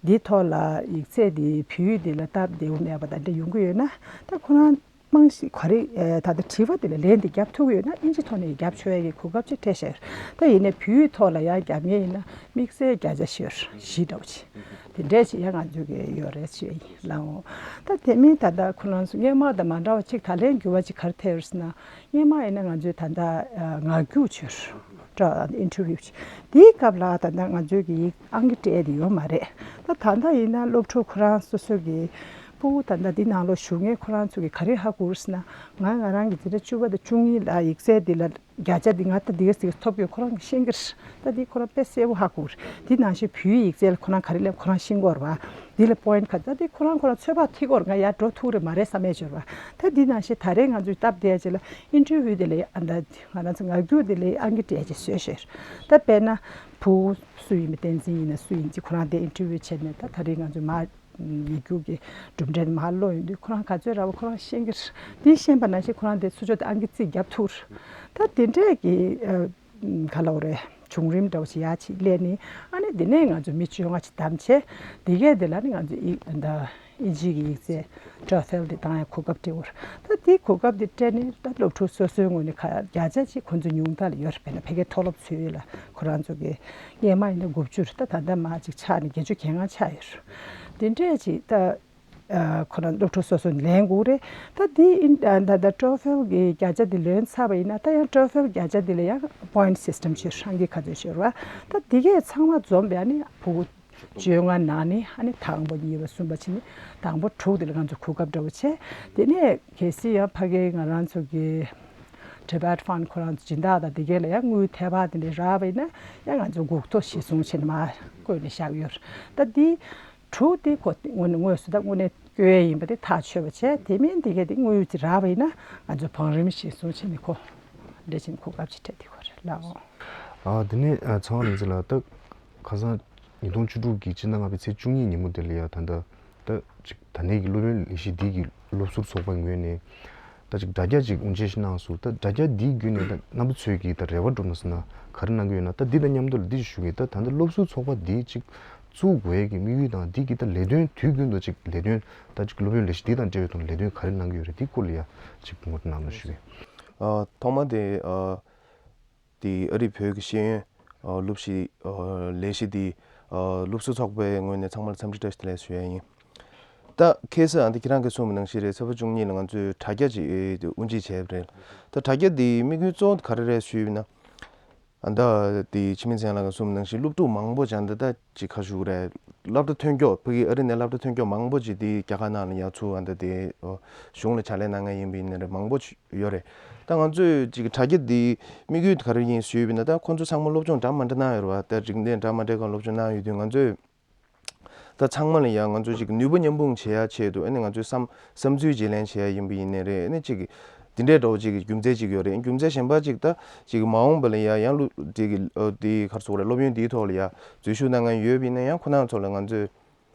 འདི་ཐོག་ལ་ཡིག་ཚད་འདི་བོད་ཡིག་འདི་ལ་སྟབས་བདེ་བོ་མེད་པ་དང་འདྲ་ཡོང་གི་ཡོད་ན་ད་ཁོ་རང་རྨང་གཞི་ག་རེ་ད་ལྟ་དྲི་བ་དེ་ལ་ལན་དེ་རྒྱབ་ཐུབ་ཀྱི་ཡོད་ན་ཨིན་ཇི་ཐོག་ནས་རྒྱབ་ཆོག་ཡ་གི་གོ་སྐབས་ཅིག་འཕྲད་ཤག་ད་ཡིན་ནའི་བོད་ཡིག་ཐོག་ལ་ཡང་རྒྱབ་མཁན་ཡིན་ན་དམིགས་བསལ་བརྒྱ་ཆ་བཞི་བཞི་འདྲ་བོ་ཅིག་དེ་འདྲས་ཅིག་ཡང་ང་ཚོས་ཀྱི་ཡོད་རེད་ཅེས་ལབ་འོང་། ད་དེ་མིན་ད་ལྟ་ཁོ་རང་ཚོ་སྔོན་མ་དང་མ་འདྲ་བ་ཅིག་ད་ལན་འགྱུར་བ་ཅིག་ག་རེ་ཐེབས་ཟེར་ན་སྔོན་མ་ཡིན་ན་ང་ཚོས་ད་ལྟ་ངག་རྒྱུགས་བྱོས་ཨིན་ཊར་བིའུ་བྱས་དེའི་སྐབས་ལ་ད་ལྟ་ང་ཚོས་ཀྱི་ཡིག་ཨང་ཀི་སྤྲད་དེ་ཡོད་མ་རེད། ད་ད་ལྟ་ཡིན་ན་སློབ་ཕྲུག་ཁོ་རང་སོ་སོ་གི་ཕྲུ་གུ་ད་ལྟ་འདི་ནང་ལོགས་ཞུགས་མཁན་ཁོ་རང་ཚོ་གི་ག་རེ་ཧ་གོ་རེད་ཟེར་ན་ང་ང་རང་གི་འཛིན་གྲྭ་བཅུ་པ་དང་བཅུ་གཉིས་ལ་ཡིག་ཚད་འདི་ལ་བརྒྱ་ཆ་འདི་ང་ད་འདི་ག་ཟིག་ཐོབ་ཡོད་ཁོ་རང་གི་ཤེས་ཀྱི་རེད། ད་འདི་ཁོ་རང་དཔེ་གསལ་པོ་ཧ་གོ་རེད། འདི་ནང་བཞིན་བོད་ཡིག་རྩལ་ཁོ་རང་ག་རེ་ལབ་ཁོ་རང་ཤེས་ཀྱི་རེད་བ། འདི་ལ་པོ་ཡིན་ཊི་ག་ད་འདི་ཁོ་རང་ཁོ་རང་ཚོད་དཔག་ཐིག་གོ་རེད། ང་ཡར་འགྲོ་ཐུབ་རེད་མ་རེད་བསམ་ཡས་བྱོས་རེད་བ། ད་འདི་ནང་བཞིན་ད་རེས་ང་ཚོས་སྟབས་བདེ་ཅིག་ལ་ཨིན་ཊར་བིའུ་འདི་ལ་ཨ་ད་ང་རང་ཚོ་ངག་རྒྱུགས་འདི་ལ་ཨང་ཀི་སྤྲད་ཅིག་བཟོས་ཤེར། ད་དཔེར་ན་བུ་སུ་ཡིན་པ་བསྟན་འཛིན་ཡིན་ན་སུ་ཡིན་ཅིག་ཁོ་རང་དེ་ཨིན་ཊར་བིའུ་བྱས་ནས་ད་ད་རེས་ང་ཚོས་མ་ཡིག་རྒྱུགས་ཀྱི་གྲུབ་འབྲས་མར་ཀློག་ཡོང་དུས་ཁོ་རང་ག་ཚོད་རག་པ་ཁོ་རང་ཤེས་ཀྱི་རེད། དེ་ཤེས་པ་ནང་བཞིན་ཁོ་རང་དེ་ཚུར་ཕྱོགས་དེ་ཨང་ཀི་རྩིས་རྒྱབ་ཐུབ་རེད། ད་དེ་འདྲས་ཀྱི་ཨ་ག་ལབ་དགོས་རེད། བྱུང་རིམ་འདྲ་བོ་ཞིག་ཡར་ཅིག་སླེབས་ནས་ཨ་ནི་དེ་ནས་ང་ཚོ་མི་བཅོ་ལྔ་ཅིག་བདམས་བྱས་དེ་གས་དེ་ལ་ནི་ང་ཚོ་ཨི་ད་ཨིན་ཇི་གི་ཡིག་ཚད་ཊོ་ཧྥལ་དེ་བཏང་ཡ་གོ་སྐབས་སྤྲད་དགོས་རེད། ད་དེ་གོ་སྐབས་དེ་སྤྲད་ནས་ད་སློབ་ཕྲུག་སོ་སོའི་ངོས་ནས་ཁ་བརྒྱ་ཆ་ཅིག་ཁོང་ཚོ་ཉུང་མཐའ་ལ་ཡོད་རེད། དཔེར་ན་ཕ་གིའི་མཐོ་སློབ་ཚོའི་ལ་ཁོ་རང་ཚོ་གི་སྔོན་མ་ཡིན་ན་དགུ་བཅུ་རེད། ད་ད་ལྟ་མར་ཅིག་ཆག་ནས་བརྒྱད་ཅུ་གྱ་ལྔ་ཆགས་ཡོད་རེད། དེ་འདྲས་ཅིག་ད་ཨ་ཁོ་རང་སློབ་ཕྲུག་སོ་སོ་ལེན་དགོས་རེད། ད་འདི་ཨིན་ད་ད་ཊོ་ཧྥལ་གི་བརྒྱ་ཆ་འདི་ལོན་ཚར་བ་ཡིན་ན་ད་ཡང་ཊོ་ཧྥལ་བརྒྱ་ཆ་འདི་ལ་ཡང་པོ་ཡིན་ཊི་སིས་ཊམ་ཅིག་ཧྲང་གི་ཁ་ཚོད་ཤོར་བ། ད་འདི་གས་ཚང་མ་འཛོམས་པའི་ཨ་ནི་ཕྲུ་གུ་བཅོ་ལྔ་ནང་ནས་ཨ་ནི་དང་པོ་གཉིས་པ་གསུམ་པ་ཕྱིན་ནས་དང་པོ་དྲུག་འདི་ལ་ང་ཚོ་གོ་སྐབས་འདྲ་བོ་བྱས། དེ་ནས་གལ་སྲིད་ཡང་ཕ་གིའི་ང་རང་ཚོ་གི་ཊི་བེཊ་ཕན་ཌི་ཁོ་རང་ཚོ་སྦྱིན་བདག་དང་དེ་གས་ལ་ཡང་དངུལ་ཐེབས་པ་དེ་འདྲ་རག་པ་ཡིན་ན་ཡང་ང་ཚོ་འགོག་ཐོ་གཞི་བཟུང་བྱས་ནས་མར་བཀོད་ནས་བཞག་ཡོད་རེད། ད་འདི་དྲུག་དེ་ཁོ་དངོས་དངོས་སུ་ད་དངོས་གནས་བཀོལ་ཡ་ཡིན་པ་དེ་ཐག་ཆོད་པ་བྱས། དེ་མིན་དེ་གས་དེ་དངུལ་ཅིག་རག་པ་ཡིན་ན་ང་ཚོ་བང་རིམ་གཞིར་བཟུང་བྱས་ནས་ཁོ་འདྲ་བྱས་ནས་གོ་སྐབས་ཅིག་སྤྲད་དེ་ཁོ་རེད་ལགས། ཨ་དེ་ནས་ཨ་ཚེ་དབང་རིག་འཛིན་ལགས། ད་ཁ་སང་ཉིས་སྟོང་བཅུ་དྲུག་གི་སྤྱི་ཟླ་ལྔ་པའི་ཚེས་བཅུ་གཉིས་ཉིན་མོ་དེ་ལ་ཡ་ད་ལྟ་ད་ཅིག་ད་ལྟའི་གི་སློབ་ཡོན་ལས་གཞི་འདི་གི་སློབ་ཟུར་ཚོགས་པའི་ངོས་ནས་ད་ཅིག་དྲ་རྒྱ་ཅིག་དབུ་འབྱེད་ཞིག་གནང་སོང་། ད་དྲ་རྒྱ་འདིའི་བརྒྱུད་ནས་ད་རྣམ་པ་ཚོས་ཀྱི་ད་རེ་བ་བསྒྲུབས་ན་ཟེར་ན་ག་རེ་གནང་གི་ཡོད་ན། ད་འདི་དང་མཉམ་དུ་ལ་འདི་ཞུ་གི། ད་ད་ལྟ་སློབ་ཟུར་ཚོགས་པ་འདི་ཅིག་བཙུགས་དགོས་ཀྱི་དམིགས་ཡུལ་དང་འདི་གི་ད་ལས་དོན་དུས་རྒྱུན་དུ་ཅིག་ལས་དོན་ད་ཅིག་སློབ་ཡོན་ལས་གཞི་འདི་དང་འབྲེལ་བའི་ཐོག་ནས་ལས་དོན་ག་རེ་གནང་གི་ཡོད་རེད། འདི་སྐོར་ལ་ཡ་ཅིག་ངོ་སྤྲོད་གནང་རོགས་ཞུ་གི། ཨ་ཐོག་མ་དེ་ཨ་དེ་ཨ་རིའི་བོད་ཀྱི་ཤེས་ཡོན་ཨ་སློབ་གཞི་ཨ་ལས་གཞི་དེ་ཨ་སློབ་ཟུར་ཚོགས་པའི་ངོས་ནས་ཚང་མར་འཚམས་འདྲི་བཀྲ་ཤིས་བདེ་ལེགས་ཞུ་ཡ་ཡིན། ད་ཁ་སང་ཨ་འདི་ཁྱེད་རང་གིས་གསུངས་པ་ནང་བཞིན་རེད། ཚེས་པ་བཅུ་གཉིས་ལ་ང་ཚོས་དྲ་རྒྱ་ཅིག་ཨེ་དབུ་འབྱེད་བྱས་པ་རེད། ད་དྲ་རྒྱ་འདིའི་དམིགས་ཡུལ་གཙོ་བོ་ག་རེ་རེད་ཞུས་པ་ན། ཨ་ད་དེ་འཆི་མེད་ཚེ་དབང་ལགས་ཀྱིས་གསུངས་པ་ནང་བཞིན་སློབ་ཕྲུག་མང་པོ་ཅིག་ད་ལྟ་ཅིག་ག་རེ་ཞུ་དགོས་རེད། སློབ་གྲྭ་ཐོན་སྐྱོད་ཕ་གི་ཨ་རི་ནས་སློབ་གྲྭ་ཐོན་སྐྱོད་མང་པོ་ཅིག་དེ་རྒྱ་གར་ནང་ལ་ཡ་ཚུར་ཨ་ད་དེ་གཞུང་ལ་ཕྱག་ལས་གནང་མཁན་ཡིན་པ་ཡིན་ན་རེད། མང་པོ་ཅིག་ཡོད་རེད། ད་ང་ཚོས་ཅིག་དྲ་རྒྱ་འདི་དམིགས་ཡུལ་ག་རེ་ཡིན་ཞུས་པ་ཡིན་ན། ད་ཁོང་ཚོ་ཚང་མ་སློབ་སྦྱོང་འདྲ་མ་འདྲ་གནང་ཡོད་རེད་བ། ད་རིག་གནས་འདྲ་མ་འདྲ་ག་སློབ་སྦྱོང་གནང་ཡོད་དུས་ང་ཚོས་ད་ཚང་མ་ལ་ཡང་ང་ཚོས་ཅིག་ནུས་པ་མཉམ་སྤུངས་བྱེད་ཡ་ཆེད་དུ་ཨ་ནི་ང་ཚོས་བསམ་བསམ་ཚུལ་བརྗེ་ལེན་བྱེད་ཡ་ཡིན་པ་ཡིན་ནའི་རེད། ཨ་ནི་ཅིག་འདི་འདྲའི་འདྲ་བོ་ཅིག་གི་རྒྱུ་མཚན་ཅིག་ཡོད་རེད། རྒྱུ་མཚན་གཞན་པ་ཅིག་ད་ཅིག་མ་འོངས་པ་ལ་ཡ་ཡང་ལུ་དེ་གི་ཨ་དེ་ག་རེ་ཟེར་དགོས་རེད། སློབ་ཡོན་དེའི་ཐོག་ལ་ཡ་འཛུལ་ཞུགས་གནང་མཁན་ཡོད་པ་ཡིན་ན་ཡང་ཁོ་རང་ཚོ་ལ་ང་ཚོས་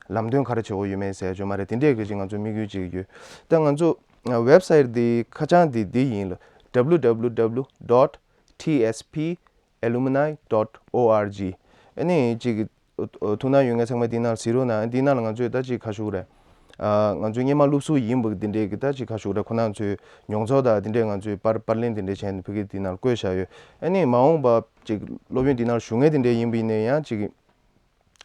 ལམ་སྟོན་ག་རེ་བྱེད་དགོས་ཡོད་མེད་ཟེར་ཡ་ཅིག་མ་རེད། དེ་འདྲའི་གི་ཅིག་ང་ཚོ་དམིགས་ཡུལ་ཅིག་ཡོད། ད་ང་ཚོ་ཝེབ་སའིཊ་དེ་ཁ་བྱང་དེ་འདི་ཡིན་ལ། W W W dot T S P alumni dot O R G། ཨ་ནི་ཅིག་ཐུགས་སྣང་ཡོད་མཁན་ཚང་མས་འདི་ནང་གཟིགས་རོགས་གནང་། འདི་ནང་ལ་ང་ཚོས་ད་ཅིག་ག་རེ་ཞུ་དགོས་རེད། ཨ་ང་ཚོའི་སྔོན་མ་སློབ་ཟུར་ཡིན་པ་འདི་འདྲའི་གི་ད་ཅིག་ག་ཞུ་རེད། ཁོ་རང་ཚོའི་མྱོང་ཚོར་དང་འདི་འདྲའི་ང་ཚོའི་པར་པར་ལེན་འདི་འདྲའི་བྱས་ནས་ཕ་གི་འདི་ནང་བཀོད་བཞག་ཡོད། ཨ་ནི་མ་འོངས་པ་ཅིག་སློབ་ཡོན་འདི་ནང་ཞུགས་མཁན་འདི་འདྲའི་ཡིན་པ་ཡིན་ན་ཡང་ཅིག་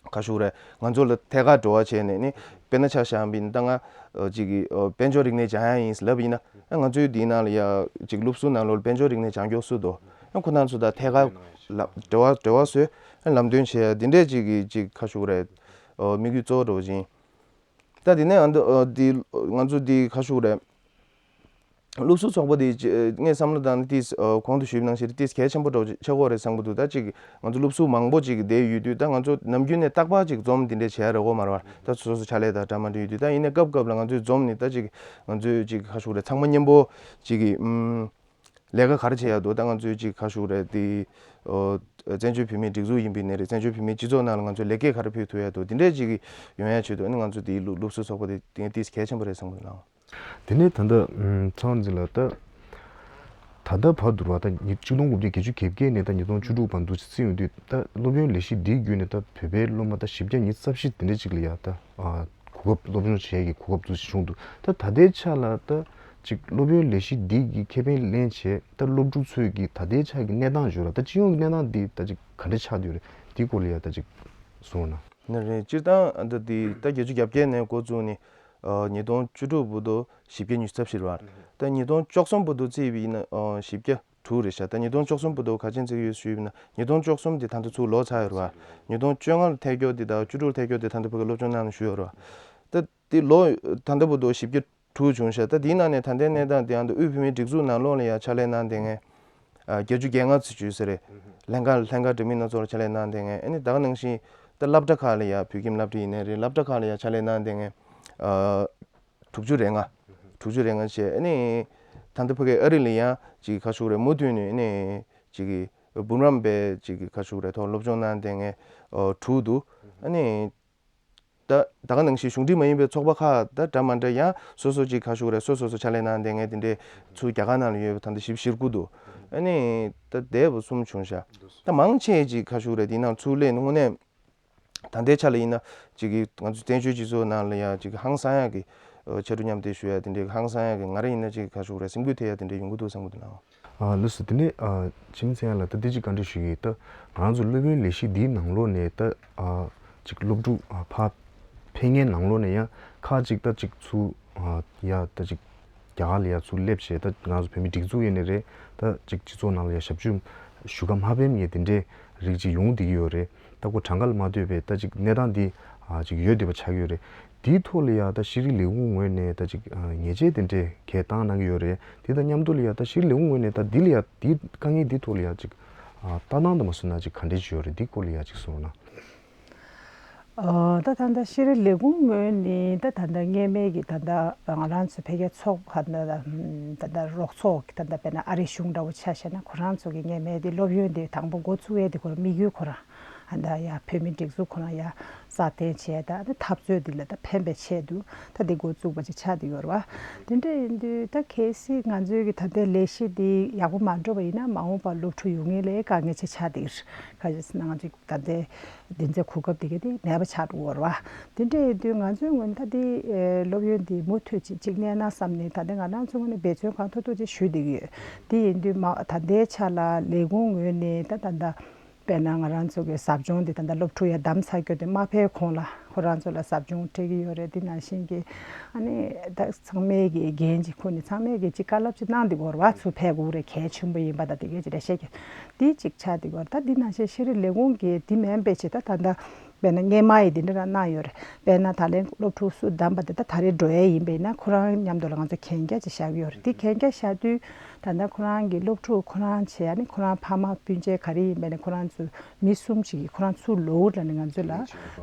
ག་ཞུ་རེད། ང་ཚོ་ལ་ཐད་ཀར་འབྲེལ་བ་བྱས་ནས་ནི་དཔེར་ན་ཆ་བཞག་པ་ཡིན་ན་ད་ང་ཅིག་གི་དཔལ་འབྱོར་རིག་གནས་སྦྱང་ཡ་ཡིན་ལབ་ཡིན་ན། ང་ཚོའི་འདི་ནང་ལ་ཡ་ཅིག་སློབ་ཟུར་ནང་ལོགས་དཔལ་འབྱོར་རིག་གནས་སྦྱང་མཁན་སུ་འདུག་ཁོ་རང་ཚོ་དང་ཐད་ཀར་ལ་འབྲེལ་བ་འབྲེལ་བ་བཟོས། ལམ་སྟོན་བྱས་ཡ་འདི་འདྲའི་ཅིག་གི་ཅིག་ག་ཞུ་རེད། དམིགས་ཡུལ་གཙོ་བོ་འདྲ་བོ་ཅིག་ཡིན། ད་དེ་ནས་ཨ་འདི་ཨ་འདི་ང་ཚོ་འདི་ག་ཞུ་རེད། སློབ་ཟུར་ཚོགས་པ་འདི་ཅི་ངས་བསམ་བློ་བཏང་ནས་ཏིས་ཨ་གོང་དུ་ཞུས་པ་ནང་བཞིན་ཏིས་གལ་ཆེན་པོ་འདྲ་བོ་ཆགས་ཀྱི་ཡོད་རེད་བསམ་གྱི་འདུག་ད་ཅིག་ང་ཚོ་སློབ་ཟུར་མང་པོ་ཅིག་བསྡད་ཡོད་དུས། ད་ང་ཚོ་ནམ་རྒྱུན་ནས་རྟག་པར་ཅིག་འཛོམས་འདི་འདྲས་བྱེད་ཡ་རེད་གོ་མ་རེད་བ། ད་སོ་སོ་ཕྱག་ལས་དང་འདྲ་མ་འདྲ་ཡོད་དུས། ད་ཡིན་ནའི་སྐབས་སྐབས་ལ་ང་ཚོས་འཛོམས་ནས་ད་ཅིག་ང་ཚོས་ཅིག་ག་ཞུ་རེད། ཚང་མ་མཉམ་པོ་ཅིག་གི་ཨུམ། ལས་ཀ་ག་རེ་བྱེད་ཡག་འདུག་ད་ང་ཚོའི་ཅིག་ག་ཞུ་རེད་དེ། ཨོ། བཙན་བྱོལ་བོད་མིའི་སྒྲིག་འཛུགས་ཡིན་པའི་ནི་རེད། བཙན་བྱོལ་བོད་མིའི་སྤྱི་ཚོགས་ནང་ལ་ང་ཚོ་ལེགས་སྐྱེས་ག་རེ་ཕུལ་ཐུབ་ཡག་འདུག་དེ་འདྲས་ཅིག་ཡོང་ཡག་ཆེད་དུ་ཨ་ནི་ང་ཚོ་དེའི་སློབ་སློབ་གསོ་ཚོགས་པ་དེ་དེ་ཏིས་གལ་ཆེན་པོ་རེད་བསམ་གྱི་འདུག་དེ་ནས་ད་ལྟ་ཚང་འཛིན་ལ་ད་ད་ལྟ་བར་དུ་བ་ད་ཉིས་གཅིག་སྟོང་དགུ་བརྒྱ་བརྒྱད་ཅུ་གྱ་བརྒྱད་ནས་ད་ཉིས་སྟོང་བཅུ་དྲུག་བར་འདུག་ཅིག་བརྩིས་ཡོང་དུས། ད་སློབ་ཡོན་ལས་གཞི་འདིའི་བརྒྱུད་ནས་ད་བོད་པའི་སློབ་མ་ད་བཞི་བརྒྱ་ཉི་ཤུ་རྩ་བཞི་དེ་འདྲས་ཅིག་ལ་ཡ་ད་ཨ། གོ་སྐབས་སློབ་སྦྱོང་བྱེད་ཀྱི་གོ་སྐབས་འདུག་ཅིག་བྱུང་འདུག་ད་ད་ལྟའི་ཆ་ལ་ད་ཅིག་སློབ་ཡོན་ལས་གཞི་འདི་གི་ཁེ་ཕན་ལེན་བྱས། ད་སློབ་ཕྲུག་ཚོས་ཀྱི་ད་ལྟའི་ཆ་གི་གནས་སྟངས་བརྗོད་ལ། ད་སྤྱི་ཡོངས་ཀྱི་གནས་སྟངས་འདི་ད་ཅིག་ག་འདྲ་ཆགས་བསྡད་ཡོད་རེད། འདི་སྐོར་ལ་ཡ་ད་ཅིག་གསུངས་ན། ནི་རེད། སྤྱིར་བཏང་ཨ་ད་འདི་ད་བརྒྱད་ཅུ་གྱ་བརྒྱད་ནས་འགོ་བཙུགས་ནས་ཨ་ཉིས་སྟོང་བཅུ་དྲུག་བར་དུ་བཞི་བརྒྱ་ཉི་ཤུ་རྩ་བཞི་རེད་བ། ད་ཉིས་སྟོང་བཅུ་གསུམ་བར་དུ་བརྩིས་པ་ཡིན་ན་ཨ་བཞི་བརྒྱ་དྲུག་རེད་ཤག་ད་ཉིས་སྟོང་བཅུ་གསུམ་བར་དུ་ག་ཅན་ཚིག་ཡོད་ཞུས་པ་ན། ཉིས་སྟོང་བཅུ་གསུམ་དེ་ད་ལྟ་ཚུར་ལོག་ཚར་ཡོད་རེད་བ། ཉིས་སྟོང་བཅོ་ལྔ་ལ་ཐད་ཀྱོག་དེ་དང་བཅུ་དྲུག་ལ་ཐད་ཀྱོག་དེ་ད་ལྟ་ཕ་གི་སློབ་སྦྱོང་གནང་ནས་བཞུགས་ཡོད་རེད་བ། ད་དེ་ལོ་ད་ལྟ་བར་དུ་བཞི་བརྒྱ་དྲུག་བྱུང་ཤག་ད་དེའི་ནང་ནས་ད་ལྟའི་གནས་སྟངས་དེ་ཡང་ད་དབུས་བོད་མིའི་སྒྲིག་འཛུགས་ནང་ལོགས་ལ་ཡང་ཕྱག་ལས་གནང་བསྡད་མཁན་ཨ་བརྒྱད་ཅུ་གྱ་ལྔ་ཙམ་བྱོས་ས་རེད། ལྷན་ཁག་ལྷན་ཁག་འདྲ་མིན་སྣ་ཚོགས་ལ་ཕྱག་ལས་གནང་བསྡད་མཁན། ཨ་ནི་ད་ག་ནང་བཞིན་ད་སློབ་གྲྭ་ཁག་ལ་ཡང་བོད་ཁྱིམ་སློབ་གྲྭ་ཡིན་ནའི་རེད། སློབ་གྲྭ་ཁག་ལ་ཡང་ཕྱག་ལས་གནང་བསྡད་མཁན་ཨ། དྲུག་ཅུ་རེ་ལྔ། དྲུག་ཅུ་རེ་ལྔ་བྱས། ཨ་ནི་ད་ལྟ་ཕ་གི་ཨ་རི་ལ་ཡང་ཅིག་ག་ཞུ་རེད། མུ་མཐུད་ནས་ཨ་ནི་ཅིག་གི་འབུམ་རམས་པའི་ཅིག་གི་ག་ཞུ་རེད། ཐོག་སློབ་སྦྱོང་གནང་བསྡད་མཁན་ཨོ་དྲུག་འདུག་ཨ་ནི་ད་ད་ག་ནང་བཞིན་གཞུང་འབྲེལ་མ་ཡིན་པའི་ཚོགས་པ་ཁག་ད་འདྲ་མ་འདྲ་ཡང་སོ་སོ་ཅིག་ག་ཞུ་རེད། སོ་སོ་སོ་ཕྱག་ལས་གནང་བསྡད་མཁན་དེ་འདྲས་ཚུར་རྒྱ་གར་ནང་ལ་ཡོད་པ་ད་ལྟ་བཞི་བཅུ་ཞེ་དགུ་འདུག་ཨ་ནི་ད་འདས་པ་གསུམ་བྱུང་ཤག་ད་མང་ཆེ་ཅིག་ག་ཞུ་རེད། དེ་ནང་ཚུར་སླེབས་ནས་དངོས་གནས། ད་ལྟའི་ཆ་ལ་ཡིན་ན་ཅིག་གི་ང་ཚོ་བཙན་བྱོལ་སྤྱི་ཚོགས་ནང་ལ་ཡང་ཅིག་ཧང་སང་ཡག་གི་ཨ་ཕྱར་གྲུ་མཉམ་འདེགས་ཞུ་ཡག་དེ་འདྲའི་ཧང་སང་ཡག་གི་ང་རང་ཡིན་ན་ཅིག་ག་ཞུ་རེད། སེམས་འགུལ་ཐེབས་ཡག་དེ་འདྲའི་ཡོང་གི་འདུག་བསམ་གི་འདུག་ལགས། ཨ་ལགས་སོ། དེ་ནས་ཨ་ཆིང་ཚན་ལགས། ད་འདི་ཅིག་བཀའ་འདྲི་ཞུ་གི་ཡིན། ད་ང་རང་ཚོ་སློབ་ཡོན་ལས་གཞི་འདིའི་ནང་ལོགས་ནས་ད་ཨ་ཅིག་སློབ་ཕྲུག་ཨ་ཕར་ཕེབས་མཁན་ནང་ལོགས་ནས་ཡང་ཁག་ཅིག་ད་ཅིག་ཚུར་ཨ་ཡ་ད་ཅིག་རྒྱ་གར་ལ་ཡ་ཚུར་སླེབས་བྱས། ད་ང་ཚོ་བོད་མི་སྒྲིག་འཛུགས་ཡིན་ནའི་རེད། ད་ཅིག་སྤྱི་ཚོགས་ནང་ལ་ཡ་ཞབས་ཞུ་ཞུ་ག་མ་ཕེབས་མཁན་དེ་འདྲའི་རིགས་ཅིག་ཡོང་བསྡད་ཀྱི་ཡོད་རེད། ད་ཁོ་གྲངས་ཀ་ལ་མ་ལྟོས་པའི་ད་ཅིག་གནས་སྟངས་འདི་ཨ་ཅིག་ཡོད་བསྡད་པ་ཆགས་ཀྱི་ཡོད་རེད། དེའི་ཐོག་ལ་ཡ་ད་ཤེས་རིག་ལས་ཁུངས་ངོས་ནས་ད་ཅིག་ཨ་ཉེས་ཆད་དེ་འདྲའི་གས་བཏང་གནང་གི་ཡོད་རེད། དེ་དང་མཉམ་དུ་ལ་ཡ་ད་ཤེས་རིག་ལས་ཁུངས་ངོས་ནས་ད་འདི་ལ་ཡ་འདི་དཀའ་ངལ་འདི་ཐོག་ལ་ཡ་ཅིག་ཨ་ལྟ་སྟངས་དང་མ་སོང་ན་ཅིག་ག་འདྲས་ཅིག་ཡོད་རེད། འདི་སྐོར་ལ་ཡ་ཅིག་གསུངས་ན། ཨ་ད་ད་ལྟ་ཤེས་རིག་ལས་ཁུངས་ངོས་ནས་ད་ད་ལྟ་སྔོན་མའི་གི་ད་ལྟ་ང་རང་ཚོ་ཕ་གིའི་ཚོགས་པ་ད་ལྟ་ད་ལྟ་རོགས་ཚོགས་ཀྱི་ད་ལྟ་དཔེར་ན་ཨ་རི་གཞུང་འདྲ་བོ་ཆ་བཞག་ན། ཁོ་རང་ཚོ་གི་སྔོན་མའི་དེ་སློབ་ཡོན་དེ་དང་པོ་འགོ་བཙུགས་ཡས་དེ་ཁོ་རང་དམིགས་ཡུལ་ཁོ་རང་ཨ་ད་ཡ་བོད་མི་སྒྲིག་འཛུགས་ཁོ་རང་ཡ་སྲ་བརྟན་བྱས། ད་ཨ་ནི་འཐབ་རྩོད་འདི་ལ་ད་ཕན་པའི་ཆེད་དུ་ད་འདི་འགོ་བཙུགས་པ་ཅིག་ཆགས་བསྡད་ཡོད་རེད་བ། དེ་འདྲ་ཡིན་དུས་ད་གལ་སྲིད་ང་ཚོའི་གི་ད་ལྟའི་ལས་གཞི་འདི་ཡག་པོ་མ་འགྲོ་བ་ཡིན་ན། མ་འོངས་པར་སློབ་ཕྲུག་ཡོང་མཁན་ལ་དཀའ་ངལ་ཆེ་ཆགས་བསྡད་ཀྱི་རེད། ག་རེ་ཟེར་ན་ང་ཚོའི་ད་ལྟའི་འདི་ཚོའི་གོ་སྐབས་དེ་ག་དེ་མེད་པ་ཆགས་འགྲོ་གི་རེད་བ། དེ་འདྲ་ཡིན་དུས་ང་ཚོའི་ངོས་ནས་ད་དེ་ཨེ་སློབ་ཡོན་དེ་མུ་མཐུད་ཅིག་ཅིག་གནས་ན་བསམ་ནས་ད་ལྟ་ང་རང་ཚོའི་ངོས་ནས་འབད་བརྩོན་གང་ཐུབ་ཐུབ་ཅིག་ཞུས་བསྡད་ཀྱི་ཡོད། དེ་ཡིན་དུས་མ་ད་ལྟའི་ཆ་ལ་ལས་ཁུངས་ངོས་ནས་ད་ད་ལྟ་དཔེར་ན་ང་རང་ཚོ་གི་ཟབ་སྦྱོང་དེ་ད་ལྟ་སློབ་ཕྲུག་ཡར་འདམ་ས་སྐྱོ་དེ་མ་ཕེབས་གོང་ལ་ཁོ་རང་ཚོ་ལ་ཟབ་སྦྱོང་སྤྲད་ཀྱི་ཡོད་རེད། དེ་ནང་བཞིན་གྱི་ཨ་ནི་ད་ཚང་མས་ཀྱི་འགན་ཅིག་ཁུར་ནས་ཚང་མས་ཀྱི་ཅིག་བཀའ་སློབ་ཅིག་གནང་བསྡད་ཀྱི་ཡོད་རེད་བ། ཚུར་ཕེབས་དགོས་རེད། གལ་ཆེན་པོ་ཡིན་པ་དང་དེ་གས་ཅིག་རེད་བཤད་ཀྱི། དེ་གཅིག་ཆགས་བསྡད་ཀྱི་ཡོད་རེད། ད་འདི་ནང་བཞིན་ཤེས་རིག་ལས་ཁུངས་ཀྱིས་འདི་མིན་པའི་ཆེད་ད་ད་ལྟ་དཔེར་ན་སྔོན་མ་ཡི་འདི་འདྲ་རང་གནང་ཡོད་རེད། དཔེར་ན་ད་ལན་སློབ་ཕྲུག་སུ་བདམས་པ་དེ་ད་ད་རེས་འགྲོ་ཡས་ཡིན་པས་ན་ཁོ་རང་མཉམ་དུ་ལ་ང་ཚོ་གན་རྒྱ་ཅིག་བཞག་གི་ཡོད་རེད། དེ་གན་རྒྱ་བཞག་དུས་ད་ལྟ་ཁོ་རང་གི་སློབ་ཕྲུག་ཁོ་རང་བྱས་ནས་ཁོ་རང་ཕ་མ་སྤུན་མཆེད་ག་རེ་ཡིན་པས་ན་ཁོ་རང་ཚོ་མི་གསུམ་ཅིག་གིས་ཁོ་རང་ཚུར་ལོག་འོང་ལབ་ནས་ང་ཚོ་ལ་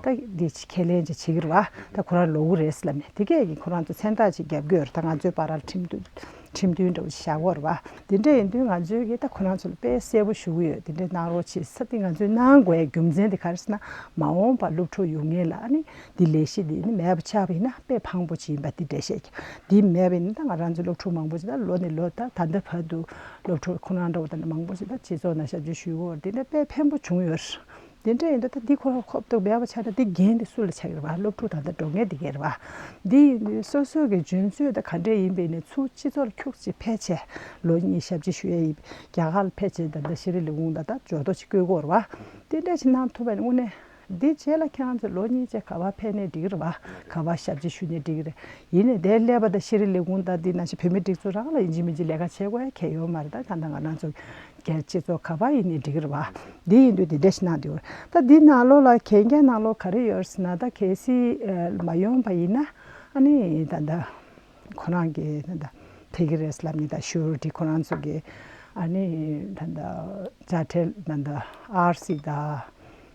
ད་འདི་ཅིག་ཁས་ལེན་ཅིག་བྱེད་ཀྱི་རེད་བ། ད་ཁོ་རང་ལོག་གི་རེད་ལབ་ནས་དེ་གས་ཀྱིས་ཁོ་རང་ཚོ་མཚན་རྟགས་ཅིག་རྒྱབ་ཀྱི་ཡོད་རེད། ད་ང་ཚོའི་བར་ལ་ཁྲིམས་མཐུན། ཁྲིམས་མཐུན་འདྲ་བོ་ཞིག་བཞག་དགོས་རེད་བ། དེ་འདྲ་ཡིན་དུས་ང་ཚོས་ཀྱིས་ད་ཁོ་རང་ཚོ་ལ་དཔེ་གསལ་པོ་ཞུ་གི་ཡོད། དེ་འདྲ་གནང་རོགས་བྱེད་ཟེར། དེ་ང་ཚོས་གནང་དགོས་ཡ་རྒྱུ་མཚན་དེ་ག་རེ་ཟེར་ན། མ་འོངས་པར་སློབ་ཕྲུག་ཡོང་མཁན་ལ་ཨ་ནི་འདི་ལས་གཞི་འདི་ནི་མེད་པ་ཆགས་པ་ཡིན་ན་དཔེ་ཕངས་པོ་ཅིག་ཡིན་པ་འདི་འགྲེལ་བཤད་ཀྱི། འདི་མེད་པ་ཡིན་ན་ད་ང་རང་ཚོའི་སློབ་ཕྲུག་མང་པོ་ཅིག་ད་ལོ་ནས་ལོ་ད་ད་ལྟ་བར་དུ་སློབ་ཕྲུག་ཁོ་རང་འདྲ་བོ་ད་ནི་མང་པོ་ཅིག་ད་སྤྱི་ཚོགས་ནང་ཞབས་ཕྱི་ཞུ་གི་ཡོད་རེད། དེ་འདྲ་དཔེ་ཕན་པོ་བྱུང་ཡོད་རེད། དེ་འདྲ་ཡིན་དུས་ད་འདི་ཁོ་རང་ཁོབ་ཏུ་མེད་པ་ཆགས་ན་འདི་འགན་དེ་སུ་ལ་ཆགས་ཀྱི་རེད་བ། སློབ་ཕྲུག་དང་ད་འགྲོ་མཁན་དེ་གས་རེད་བ། འདི་ཡིན་དུས་སོ་སོ་གི་འཇོན་ཚོད་ད་ག་འདྲས་ཡིན་པའི་ནས་ཚུར་སྤྱི་ཚོགས་ལ་ཁྱུག་ཅིག་ཕལ་ཆེར་ལོ་གཉིས་ཞབས་ཕྱི་ཞུ་ཡས་ཡིན། རྒྱ་གར་ལ་ཕལ་ཆེར་ད་ད་ཤེས་རིག་ལས་ཁུངས་ད་ད་འབྱོར་ཐོ་ཅིག་བསྐོས་ཀྱི་ཡོད་རེད་བ། དེ་འདྲས་ཅིག་གནང་ཐུབ་པ་ཡིན་དངོས་གནས། འདི་རྗེས་ལ་ཁྱེད་རང་ཚོ་ལོ་གཉིས་རྗེས་ག་པར་ཕེབས་ནའི་འགྲིག་གི་རེད་བ། ག་པར་ཞབས་ཕྱི་ཞུས་ནའི་འགྲིག་གི་རེད། ཡིན་ནའི་དེར་སླེབས་པ་དང་ཤེས་རིག་ལས་ཁུངས་དང་འདི་ནང་བཞིན་བོད་མིའི་སྒྲིག་འཛུགས་རང་ལ་ཡིན་གཅིག་མིན་གཅིག་ལས་ཀ་བྱེད་དགོས་ཡ་གལ་ཡོད་མ་རེད། ད་ད་ལྟ་ང་རང་ཚོ་སྒེར་སྤྱི་ཚོགས་ག་པར་ཡིན་ནའི་འགྲིག་གི་རེད་བ། འདི་ཡིན་དུས་འདི་འདྲ་ཞིག་གནང་འདུག་ད་འདི་ནང་ལོགས་ལ་གན་རྒྱའི་ནང་ལོགས་ག་རེ་ཡོད་ཟེར་ན་ད་གལ་སྲིད་མ་ཡོང་པ་ཡིན་ན་ཨ་ནི་ད་ད་ཁོ་རང་གི་ད་ད་ཕེབས་ཀྱི་རེད་ལབ་ནི་ད་ཤུ་རུ་ཏི་ཁོ་རང་ཚོ་གི་ཨ་ནི་ད་ད་དཔྱ་ཁྲལ་ད་ད་ཨར་སི་ད།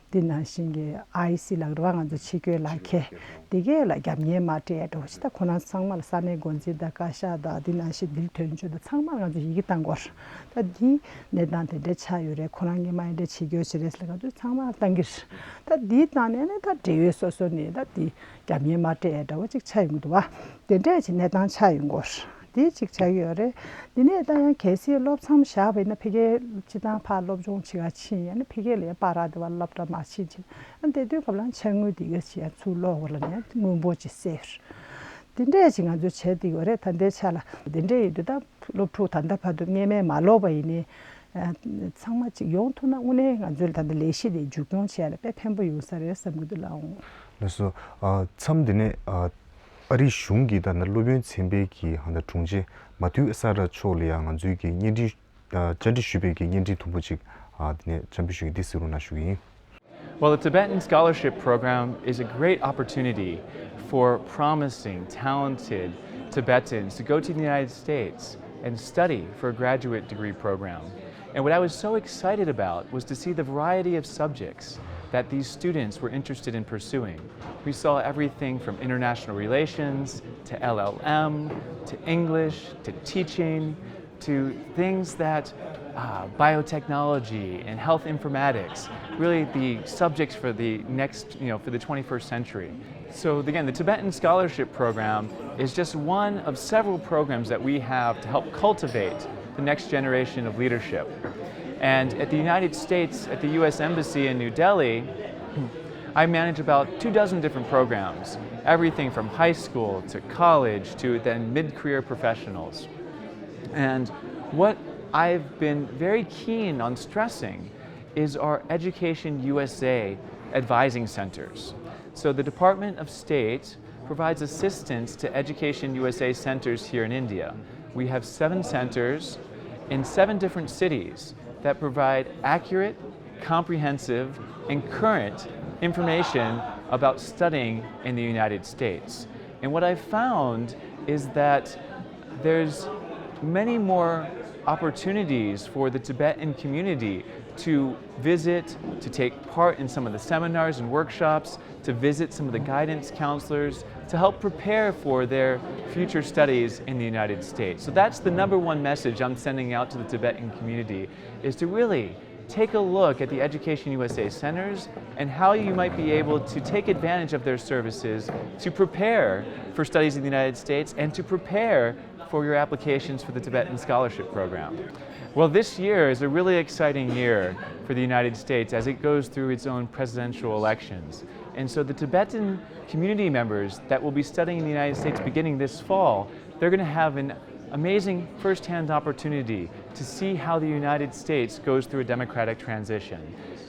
འདི་ནང་བཞིན་གྱི་ཨའི་སི་ལག་ར་ང་ཚོ་ཕྱི་སྐྱོད་ལག་ཁྱེར་འདི་གས་ལ་རྒྱབ་གཉེར་མ་སྤྲད་འགྲོ་ཞིག་ད་ཁོ་རང་ཚང་མ་ལ་ས་གནས་འགོ་འཛིན་དང་བཀའ་ཤག་དང་འདི་ནང་བཞིན་འདིར་དོན་གཅོད་དང་ཚང་མ་ང་ཚོ་ཡི་གེ་བཏང་དགོས། ད་འདི་གནས་སྟངས་དེ་འདྲ་ཆགས་ཡོད་རེད། ཁོ་རང་གིས་མ་ཡིན་འདྲ་ཕྱི་སྐྱོད་བྱེད་རེད་ཟེར་ང་ཚོ་ཚང་མ་ལ་བཏང་གི་རེད། ད་འདི་བཏང་ནས་ནི་ད་འབྲེལ་ཡོད་སོ་སོ་ནས་ད་འདི་རྒྱབ་གཉེར་མ་སྤྲད་འདྲ་བོ་ཅིག་ཆགས་ཡོང་གི་འདུག་བ། དེ་འདྲས་ཀྱི་གནས་སྟངས་ཆགས་ཡོང་གོ། དེ་གཅིག་ཆགས་ཀྱི་ཡོད་རེད། དེ་ནས་ད་ཡང་གལ་སྲིད་སློབ་མཚམས་བཞག་པ་ཡིན་ན་ཕ་གིར་སྤྱི་བཏང་ཕར་སློབ་སྦྱོང་བྱེད་ག་ཕྱིན་ཡང་ན་ཕ་གིར་ལ་ཡང་པར་ར་དེ་བ་སློབ་གྲྭ་མ་ཕྱིན་ཕྱིན་ཨ་དེ་དུས་སྐབས་ལ་ཕྱག་དངུལ་དེ་ག་ཅི་ཡང་ཚུར་སློག་དགོས་ལ་ནས་དངུལ་འབོར་ཅིག་སེལ། དེ་འདྲས་ཅིག་ང་ཚོས་བྱས་བསྡད་ཡོད་རེད། ད་ལྟའི་ཆ་ལ་དེ་འདྲས་ཡིན་དུས་ད་སློབ་ཕྲུག་ད་ལྟ་བར་དུ་སྔས་མ་མ་ལོག་པ་ཡིན་ནའི་ཚང་མ་ཅིག་ཡོང་ཐུབ་ན་དངོས་གནས་ང་ཚོས་ད་ལྟ་ལས་གཞི་དེ་མཇུག་སྐྱོང་བྱས་ལ་དཔེ་ཕན་པོ་ཡོང་ས་རེད་བསམ་གྱི་འདུག་ལགས་འོང་། ལགས་སོ། ཨ་མཚམས་འདི་ནས་ཨ་ཨ་རིའི་གཞུང་གིས་ད་ནི་སློབ་ཡོན་ཚན་པའི་གི་ཧ་ད་དྲུང་ཆེ་མ་ཐུའུ་ཨེ་ས་ར་མཆོག་ལ་ཡང་ང་ཚོའི་གི་བརྙན་འཕྲིན་ཨ་བཅར་འདྲི་ཞུས་པའི་གི་བརྙན་འཕྲིན་ཐུང་པོ་ཅིག་ཨ་འདི་ནས་བཅར་འདྲི་ཞུ་གི་འདི་གཟིགས་རོགས་གནང་ཞུ་གི་ཡིན། Well, the Tibetan Scholarship Program is a great opportunity for promising, talented Tibetans to go to the United States and study for a graduate degree program. And what I was so excited about was to see the variety of subjects that these students were interested in pursuing. We saw everything from international relations to L L M to English to teaching to things that uh, biotechnology and health informatics, really the subjects for the next, you know, for the twenty-first century. So again, the Tibetan Scholarship Program is just one of several programs that we have to help cultivate the next generation of leadership. And at the United States, at the U S Embassy in New Delhi, I manage about two dozen different programs, everything from high school to college to then mid career professionals. And what I've been very keen on stressing is our Education U S A advising centers. So the Department of State provides assistance to Education U S A centers here in India. We have seven centers in seven different cities that provide accurate, comprehensive, and current information about studying in the United States. And what I found is that there's many more opportunities for the Tibetan community to visit, to take part in some of the seminars and workshops, to visit some of the guidance counselors, to help prepare for their future studies in the United States. So that's the number one message I'm sending out to the Tibetan community, is to really take a look at the Education U S A centers and how you might be able to take advantage of their services to prepare for studies in the United States and to prepare for your applications for the Tibetan Scholarship Program. Well, this year is a really exciting year for the United States as it goes through its own presidential elections. And so the Tibetan community members that will be studying in the United States beginning this fall, they're going to have an amazing firsthand opportunity to see how the United States goes through a democratic transition.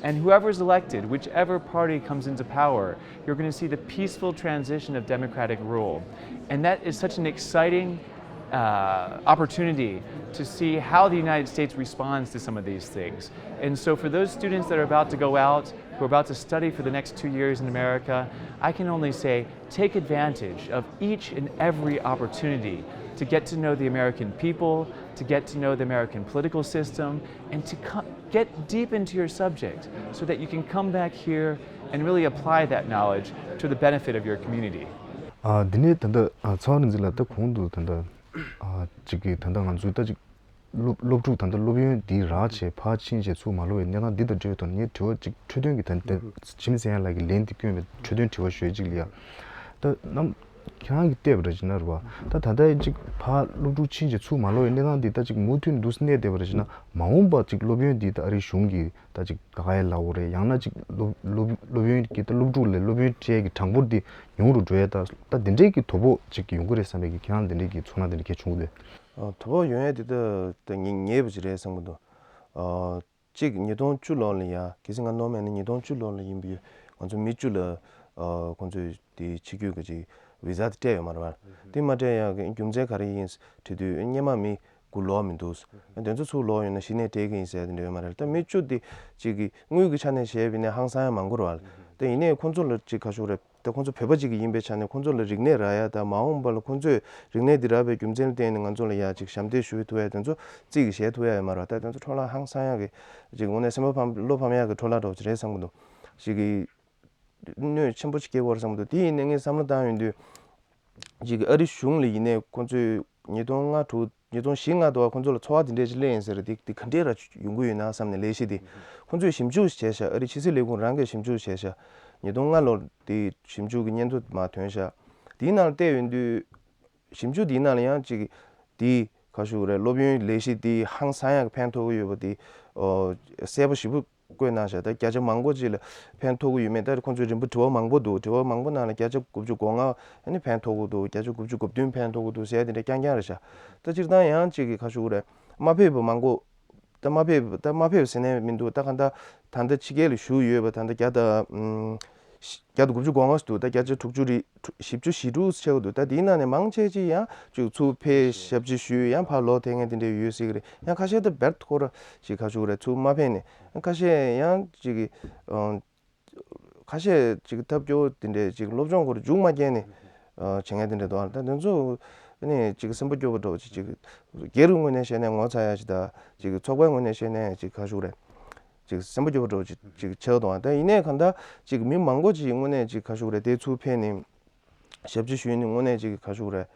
And whoever's elected, whichever party comes into power, you're going to see the peaceful transition of democratic rule. And that is such an exciting uh, opportunity to see how the United States responds to some of these things. And so, for those students that are about to go out, who are about to study for the next two years in America, I can only say take advantage of each and every opportunity to get to know the American people, to get to know the American political system, and to co- get deep into your subject so that you can come back here and really apply that knowledge to the benefit of your community. ཨ་འདི་ནས་ད་ལྟ་ཨ་ཚེ་དབང་རིག་འཛིན་ལགས་ད་གོང་དུ་ད་ལྟ་ཨ་ཅིག་གི་ད་ལྟ་ང་ཚོའི་ད་ཅིག་སློབ་སློབ་ཕྲུག་ད་ལྟ་སློབ་ཡོན་འདི་རག་བྱས་ཕར་ཕྱིན་བྱས་ཚུར་མ་ལོག་པའི་གནས་སྟངས་འདི་དང་འབྲེལ་བའི་ཐོག་ནས་ངས་དྲི་བ་ཅིག་འཕྲོས་དོན་གྱི་ད་ལྟ་འཆི་མེད་ཚེ་དབྱངས་ལགས་ཀྱིས་ལན་འདི་བསྐྱོན་པའི་འཕྲོས་དོན་དྲི་བ་ཞུ་ཡས་ཅིག་ལ་ཡ། ད་རྣམ་ ཁྱེད་རང་གིས་བལྟས་པ་རེད་ཅེ་ན་རེད་བ། ད་ད་ལྟ་ཅིག་ཕར་སློབ་ཕྲུག་ཕྱིན་ཅིག་ཚུར་མ་ལོག་པའི་གནས་སྟངས་འདི་ད་ཅིག་མུ་མཐུད་འདུག་གནས་བསྡད་པ་རེད་ཅེ་ན། མ་འོངས་པ་ཅིག་སློབ་ཡོན་འདི་ད་ཨ་རིའི་གཞུང་གིས་ད་ཅིག་ག་ག་ཡ་ལབ་དགོས་རེད། ཡང་ན་ཅིག་སློབ་སློབ་སློབ་ཡོན་གྱི་ད་སློབ་ཕྲུག་ལ་སློབ་ཡོན་སྤྲད་ཀྱི་གྲངས་འབོར་འདི་ཉུང་རུ་འགྲོ་ཡ། ད་ད་འདི་འདྲའི་གི་དོ་ཕོག་ཅིག་ཡོང་གི་རེད་བསམ་པའི་གི་ཁྱེད་རང་འདི་འདྲའི་གི་ཚོར་སྣང་འདི་འདྲ་གལ་བྱུང་གི་འདུག་ཨ། དོ་ཕོག་ཡོང་ཡ་དེ་ད་ད་ངེས་ངེས་པ་ཅིག་རེད་བསམ་གི་འདུག་ཨ། གཅིག་ཉིས་སྟོང་བཅུ་ལོ་ལ་ཡ་གལ་སྲིད་ང་ནོར་མེད་ན་ཉིས་སྟོང་བཅུ་ལོ་ལ་ཡིན་པའི་ང་ཚོ་མི་བཅུ་ལ་ཨ་ཁོང་ཚོས་དེ་ཕྱི་རྒྱལ་གྱི་ཅིག་བི་ཟ་དེ་སྤྲད་ཡོད་མ་རེད་བ། དེ་མ་སྤྲད་ཡ་གི་རྒྱུ་མཚན་ག་རེ་ཡིན་དྲིས་དུས་སྔོན་མ་མི་དགུ་ལོག་མི་འདུག་དེ་ཚོ་ཚུར་ལོག་ཡོང་ན་གཞི་ནས་སྤྲད་ཀྱི་ཡིན་ཟེར་དེ་འདྲ་ཡོད་མ་རེད། ད་མི་བཅུ་དེ་ཅིག་གི་དངུལ་གྱི་ཆ་ནས་བྱས་པ་ཡིན་ན་ཧང་སང་ཡ་མང་པོ་རེད་བ། ད་ཡིན་ནའི་ཁོང་ཚོ་ལ་ཅིག་ག་ཞུ་རེད། ད་ཁོང་ཚོ་བོད་པ་ཅིག་ཡིན་པའི་ཆ་ནས་ཁོང་ཚོ་ལ་རིག་གནས་རག་ཡ་དང་མ་འོངས་པ་ལ་ཁོང་ཚོས་རིག་གནས་འདི་རག་པའི་རྒྱུ་མཚན་ལ་བརྟེན་ནས་ང་ཚོ་ལ་ཡ་ཅིག་ཞབས་འདེགས་ཞུ་ཐུབ་ཡ་དེ་ཚོ་རྩིས་ཀྱི་བྱེད་ཐུབ་ཡ་ཡོད་མ་རེད། ད་དེ་ཚོ་འཕྲོ་བརླག་ཧང་སང་ཡ་གི་ཅིག་དངོས་གནས་སེམས་པ་ཕམ་བློ་ཕམ་ཡ་གི་འཕྲོ་བརླག་འདྲ་བོ་ཅིག་རེད་བསམ་གི་འདུག་ཅིག་གི་གནོད་ཆེན་པོ་ཅིག་སྐྱེལ་གི་ཡོད་རེད་བསམ་གི་འདུག་དེ་ཡིན་ནའི་ངས་བསམ་བློ་བཏང་ཡོང་དུས་ཅིག་གི་ཨ་རི་གཞུང་ལ་ཡིན་ནའི་ཁོང་ཚོས་ཉིས་སྟོང་ལྔ་དྲུག་ཉིས་སྟོང་བཞི་ལྔ་དུ་བ་ཁོང་ཚོ་ལ་ཚོར་བ་དེ་འདྲས་ཅིག་སླེབས་ཡིན་ཟེར། དེ་དེ་ག་འདྲས་ར་ཡོང་གི་ཡོད་ན་བསམ་ནས་ལས་གཞི་དེ་ཁོང་ཚོས་ཞིབ་འཇུག་བྱས་ཤག་ཨ་རི་ཕྱི་སྲིད་ལས་ཁུངས་རང་གིས་ཞིབ་འཇུག་བྱས་ཤག་ཉིས་སྟོང་ལྔ་ལོར་དེ་ཞིབ་འཇུག་གི་སྙན་ཐོ་མར་ཐོན་ཤག་དེའི་ནང་བལྟས་ཡོང་དུས་ཞིབ་འཇུག་དེའི་ནང་ལ་ཡང་ཅིག་དེ་ག་ཞུ་དགོས་རེད། སློབ་ཡོན་ལས་གཞི་དེ་ཧང་སང་ཡག་གི་ཕན་ཐོགས་ཀྱི་ཡོད་པ་དེ་ཨོ་གསལ་པོ་ཞེ་པོ་བཀོད་གནང་ཤག་ད་བརྒྱ་ཆ་མང་པོ་ཅིག་ལ་ཕན་ཐོགས་ཀྱི་ཡོད་མེད་ད་ཁོང་ཚོས་རིམ་པ་དྲི་བ་མང་པོ་འདུག་དྲི་བ་མང་པོ་ནང་ལ་བརྒྱ་ཆ་དགུ་བཅུ་གོ་ལྔ་ཨ་ནི་ཕན་ཐོགས་ཀྱི་འདུག་བརྒྱ་ཆ་དགུ་བཅུ་གོ་བདུན་ཕན་ཐོགས་ཀྱི་འདུག་ཟེར་ཡ་དེ་འདྲ་རྐྱང་རྐྱང་རེད་ཤག་ད་སྤྱིར་བཏང་ཡང་ཅིག་གི་ག་ཞུ་དགོས་རེད། མ་ཕེབས་པ་མང་པོ་ད་མ་ཕེབས་ད་མ་ཕེབས་ཟེར་ནས་མི་འདུག་ད་གང་ལྟར་ད་ལྟ་ཕྱི་རྒྱལ་ལ་བཞུགས་ཡོད་པ་ད་ལྟ་བརྒྱ་དང་ཨམ། བརྒྱ་དང་དགུ་བཅུ་གོ་ལྔ་ཙམ་འདུག་ད་བརྒྱ་ཆ་དྲུག་ཅུ་རེ་བཞི་བཅུ་ཞེ་དྲུག་ཙམ་ཆགས་ཀྱི་འདུག་ད་དེའི་ནང་ནས་མང་ཆེ་ཅིག་ཡང་ཅིག་ཚུར་ཕེབས་ཞབས་ཕྱི་ཞུས་ཡང་ཕར་ལོག་ཐེབས་མཁན་དེ་འདྲ་ཡོད་སྲིད་ཀྱི་རེད། ཡང་ཁ་ཤས་ད་བེར་ཐོག་ར་ཅིག་ག་ཞུ་དགོས་རེད་ཚུར་མ་ཕེབས་ནས་ཁ་ཤས་ཡང་ཅིག་ཨང་། ཁ་ཤས་ཅིག་ཐབས་སྐྱོ་བོ་དེ་འདྲས་ཅིག་སློབ་སྦྱོང་སྐོར་མཇུག་མ་རྒྱག་ནས་ཨ་བྱེད་མཁན་དེ་འདྲས་འདུག་ད་དེ་ཚོ་ནི་ཅིག་སེམས་པ་སྐྱོ་བོ་འདྲ་བོ་ཅིག་ཅིག་སྒེར་གྱི་ངོས་ནས་བཤད་ནས་ངོ་ཚ་ཡ་ཅིག་དང་ཅིག་ཚོགས་པའི་ངོས་ནས་བཤད་ནས་ཅིག་ག་ཞུ་དགོས་རེད། ཅིག་སེམས་པ་སྐྱོ་བོ་འདྲ་བོ་ཅིག་ཅིག་ཆགས་འདུག་ད་ཡིན་ནའི་གང་ལྟར་ཅིག་མི་མང་པོ་ཅིག་དངོས་གནས་ཅིག་ག་ཞུ་དགོས་རེད་དེ་ཚུར་ཕེབས་ནས་ཞབས་ཕྱི་ཞུས་ནས་དངོས་གནས་ཅིག་ག་ཞུ་དགོས་རེད།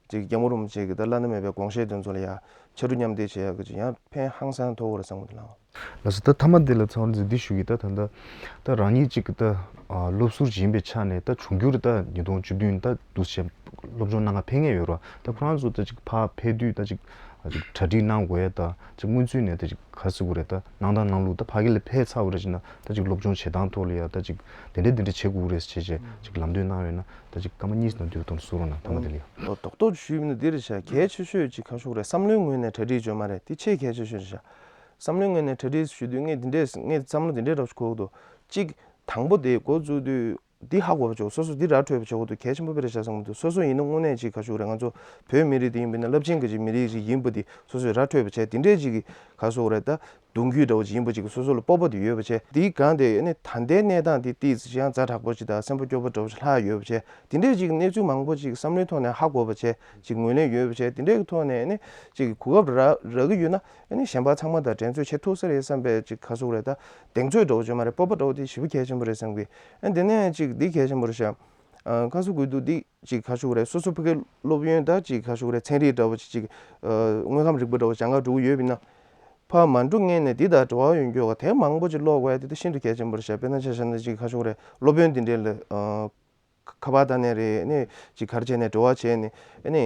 ཅིག་སྐྱབས་མགོན་རིན་པོ་ཆེ་གི་ད་བླ་ན་མེད་པའི་དགོངས་བཞེད་དེ་ཚོ་ལ་ཡ་ཕྱར་གྲུ་མཉམ་འདེགས་བྱེད་ཡག་གི་ཅིག་ཡང་ཕན་ཧང་སང་ཐོགས་ཀྱི་རེད་བསམ་གི་འདུག་ལགས། ལགས་སོ། ད་མཐའ་མ་འདི་ལ་ཚང་མ་འཛིན་འདི་ཞུ་གི་ད་ད་ད་ད་རང་ཉིད་ཅིག་གི་ད་ཨ་སློབ་ཟུར་ཅིག་ཡིན་པའི་ཆ་ནས་ད་འབྱུང་འགྱུར་ད་ཉིས་སྟོང་བཅུ་བདུན་ད་འདུག་སེ་བྱས་སློབ་སྦྱོང་གནང་ག་ཕེབས་མཁན་ཡོད་རེད་བ། ད་ཁོ་རང་ཚོ་ད་ཅིག་ཕར་ཕེབས་དུས་ད་ཅིག་ཨ་ཅིག་གྲ་སྒྲིག་གནང་དགོས་ཡ་ད་ཅིག་སྔོན་ཚུད་ནས་ད་ཅིག་ག་རེ་ཟེར་དགོས་རེད། ད་གནང་སྟངས་གནང་ལུགས་ད་ཕ་གི་ལ་ཕེབས་ཚར་བ་རེད་ཅེ་ན་ད་ཅིག་སློབ་སྦྱོང་བྱེད་སྟངས་ཐོག་ལ་ཡ་ད་ཅིག་དེ་འདྲས་དེ་འདྲས་བྱེད་དགོས་རེད་ཅེས་བྱས་ཅིག་ལམ་སྟོན་གནང་ཡོད་ན་ད་ཅིག་སྐར་མ་གཉིས་ནང་དུ་དོན་གསུང་རོགས་གནང་མཐའ་མ་དེ་ལ་ཡ། ཨོ་རྡོག་རྡོག་ཞུས་ཡིན་ན་འདི་རེད་ཤག་གལ་ཆེ་ཤོས་ཅིག་ག་ཞུ་དགོས་རེད། བསམ་བློའི་ངོས་ནས་གྲ་སྒྲིག་བྱོས་མ་རེད། དེ་ཆེས་གལ་ཆེ་ཤོས་རེད་ཤག་བསམ་བློའི་ངོས་ནས་གྲ་སྒྲིག་ཞུ་དུས་ངས་འདི་འདྲས་ངས་བསམ་བློ་འདི་འདྲས་འདྲ་པོ་ཞིག་འཁོར་གྱི་འདུག་གཅིག་དང་པོ་དེ་འགོ་བཙུགས་དུས། འདི་ཧ་གོ་བ་བྱོས། སོ་སོ་འདི་ར་འཕྲོད་པ་བྱེད་དགོས་འདུག་གལ་ཆེན་པོ་དཔེ་རེད་ཤག་བསམ་གྱི་འདུག་སོ་སོ་ཡིན་ན་དངོས་གནས་ཅིག་ག་ཞུ་དགོས་རེད། ང་ཚོ་བོད་མི་རིགས་འདི་ཡིན་པ་ཡིན་ན་རླབས་ཆེན་གྱི་ཅིག་མི་རིགས་ཅིག་ཡིན་པ་འདི་སོ་སོས་ར་འཕྲོད་པ་བྱས་འདི་འདྲས་ཅིག་གི་ག་ཞུ་དགོས་རེད། ད་གདུང་རྒྱུད་འདྲ་བོ་ཅིག་ཡིན་པ་ཅིག་སོ་སོ་ལ་སྤོབས་པ་འདི་ཡོད་པ་བྱས་འདིའི་སྒང་དེ་ནི་ད་ལྟའི་གནས་སྟངས་འདི་ཏིས་ཅིག་ཡང་ཛ་དྲག་པོ་ཅིག་དང་སེམས་པ་སྐྱོ་པོ་འདྲ་བོ་ཅིག་ལྷག་ཡོད་པ་བྱས་འདི་འདྲས་ཅིག་གནས་ཚུལ་མང་པོ་ཅིག་བསམ་བློའི་ཐོག་ནས་ཧ་གོ་བ་བྱས་ཅིག་ངོས་ལེན་ཡོད་པ་བྱས་འདི་འདྲས་ཀྱི་ཐོག་ནས་ནི་ཅིག་གོ་སྐབས་རག་རག་གི་ཡོད་ན། ཨ་ནི་གཞན་པ་ཚང་མ་དང་འགྲན་རྩོད་བྱེད་ཐུབ་ས་རེད་བསམ་པའི་ཅིག་ག་ཟེར་དགོས་རེད། ད་གདེང་ཚོད་འདྲ་བོ་ཅིག་མ་རེད། སྤོབས་པ་འདྲ་བོ་དེ་ཞེ་པོ་གལ་ཆེན་པོ་རེད་བསམ་གི། ཨ་འདི་ནས་ཅིག་འདི་གལ་ཆེན་པོ་རེད་ཤག་ཨ་ཁ་སུ་གུ་དུ་འདི་ཅིག་ག་ཟེར་དགོས་རེད། སོ་སོ་ཕ་གི་སློབ་ཡོན་ད་ཅིག་ག་ཟེར་དགོས་རེད། ཚན་རིག་འདྲ་བོ་ཅིག་ཅིག་ཨ་དངོས་ཁམས་རིག་པ་འདྲ་བོ་སྦྱང་ག་འགྲོ་གི་ཡོད་པ་ཡིན་ན། ཕར་མ་འགྲོ་སྔོན་ནས་འདི་དང་འབྲེལ་བ་ཡོད་མཁན་ག་དེབ་མང་པོ་ཅིག་ཀློག་དགོས་ཡ་དེ་ད་ཤིན་ཏུ་གལ་ཆེན་པོ་རེད་ཤག་དཔེར་ན་ཆ་བཞག་ན་ཅིག་ག་ཟེར་དགོས་རེད། སློབ་ཡོན་འདི་འདྲའི་ལ་ཨ། ཁ་པར་བཏང་ནས་རེད། ཨ་ནི་ཅིག་ག་རེ་བྱས་ནས་འབྲེལ་བ་བྱས་ནས་ཨ་ནི་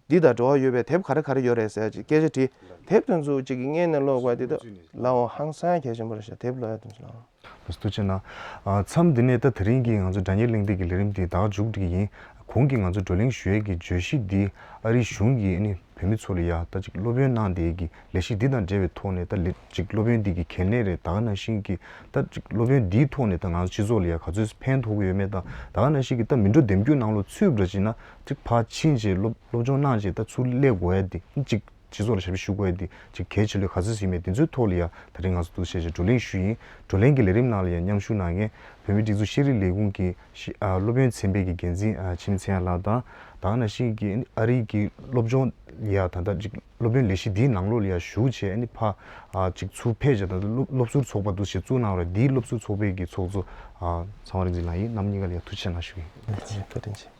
འདི་དང་འབྲེལ་བ་ཡོད་པའི་དེབ་ག་རེ་ག་རེ་ཡོད་རེད་ཟེར་ཅིག་སྐད་ཆ་དྲིས། དེབ་དེ་ཚོ་ཅིག་གི་སྔོན་ནས་ཀློག་དགོས་དེ་ད་ལའོ་ཧང་སང་གལ་ཆེན་པོ་རེད་ཤག་དེབ་ཀློག་ཡ་དེ་ཚོ་ལའོ། ཐུགས་རྗེ་གནང་། མཚམས་འདི་ནས་ད་དེ་རིང་གི་ང་ཚོ་སྒྲ་སྙན་གླེང་སྟེགས་ཀྱི་ལས་རིམ་འདི་ད་མཇུག་སྒྲིལ་གྱི་ཡིན། གོང་གི་ང་ཚོ་བགྲོ་གླེང་ཞུ་ཡས་ཀྱི་བརྗོད་གཞི་འདི་ཨ་རིའི་གཞུང་གིས་ཨ་ནི་བོད་མི་ཚོ་ལ་ཡ་ད་ཅིག་སློབ་ཡོན་གནང་བསྡད་ཀྱི་ལས་གཞི་འདི་དང་འབྲེལ་བའི་ཐོག་ནས་ད་ལས་ཅིག་སློབ་ཡོན་འདི་གི་གལ་གནད་རེད། ད་ག་ནང་བཞིན་གྱི་ད་ཅིག་སློབ་ཡོན་འདིའི་ཐོག་ནས་ད་ང་ཚོ་སྤྱི་ཚོགས་ལ་ཡ་ག་ཚོད་ཕན་ཐོགས་ཀྱི་ཡོད་མེད་དང་། ད་ག་ནང་བཞིན་གྱི་ད་མི་འགྲོ་འདེམས་རྒྱུགས་ནང་ལོགས་ཚུད་པ་འདྲ་ཅིག་ན་ཅིག་ཕར་ཕྱིན་བྱས་སློབ་སློབ་སྦྱོང་གནང་བྱས་ད་ཚུར་སླེབས་དགོས་ཡ་འདི་ཅིག་སྤྱི་ཚོགས་ལ་ཞབས་ཕྱི་ཞུ་དགོས་ཡ་འདི་ཅིག་གལ་ཆེ་ལོས་ག་ཚོད་ཡིན་མེད་འདི་ཚོའི་ཐོག་ལ་ཡ་ད་རིང་ང་ཚོ་འདུག་བྱས་བྱས་བགྲོ་གླེང་ཞུས་ཡིན། བགྲོ་གླེང་གི་ལས་རིམ་ནང་ལ་ཡ་མཉམ་ཞུགས་གནང་མཁན་བོད་མིའི་སྒྲིག་འཛུགས་ཤེས་རིག་ལས་ཁུངས་ཀྱི་ཤེས་ཨ་སློབ་ཡོན་ཚན་པའི་གི་འགན་འཛིན་ཨ་འཆི་མེད་ཚེ་དབྱངས་ལགས་དང་། ད་ག་ནང་བཞིན་གྱི་ཨ་རིའི་གི་སློབ་སྦྱོང་ཡ་ད་ལྟ་ཅིག་སློབ་ཡོན་ལས་གཞི་འདིའི་ནང་ལོགས་ལ་ཡ་ཞུགས་བྱས་ཨ་ནི་ཕ་ཨ་ཅིག་ཚུར་ཕེབས་བྱས་ད་ལྟ་སློབ་སློབ་ཟུར་ཚོགས་པ་འདུག་བྱས་བཙུགས་གནང་རེད། འདིའི་སློབ་ཟུར་ཚོགས་པའི་གི་ཚོགས་གཙོ་ཨ་ཚངས་དབང་རིག་འཛིན་ལགས་ཡིན། རྣམ་གཉིས་ཀ་ལ་ཡ་ཐུགས་རྗེ་ཆེ་གནང་ཞུ་གི་ཡིན། ཐུགས་རྗེ་ཆེ།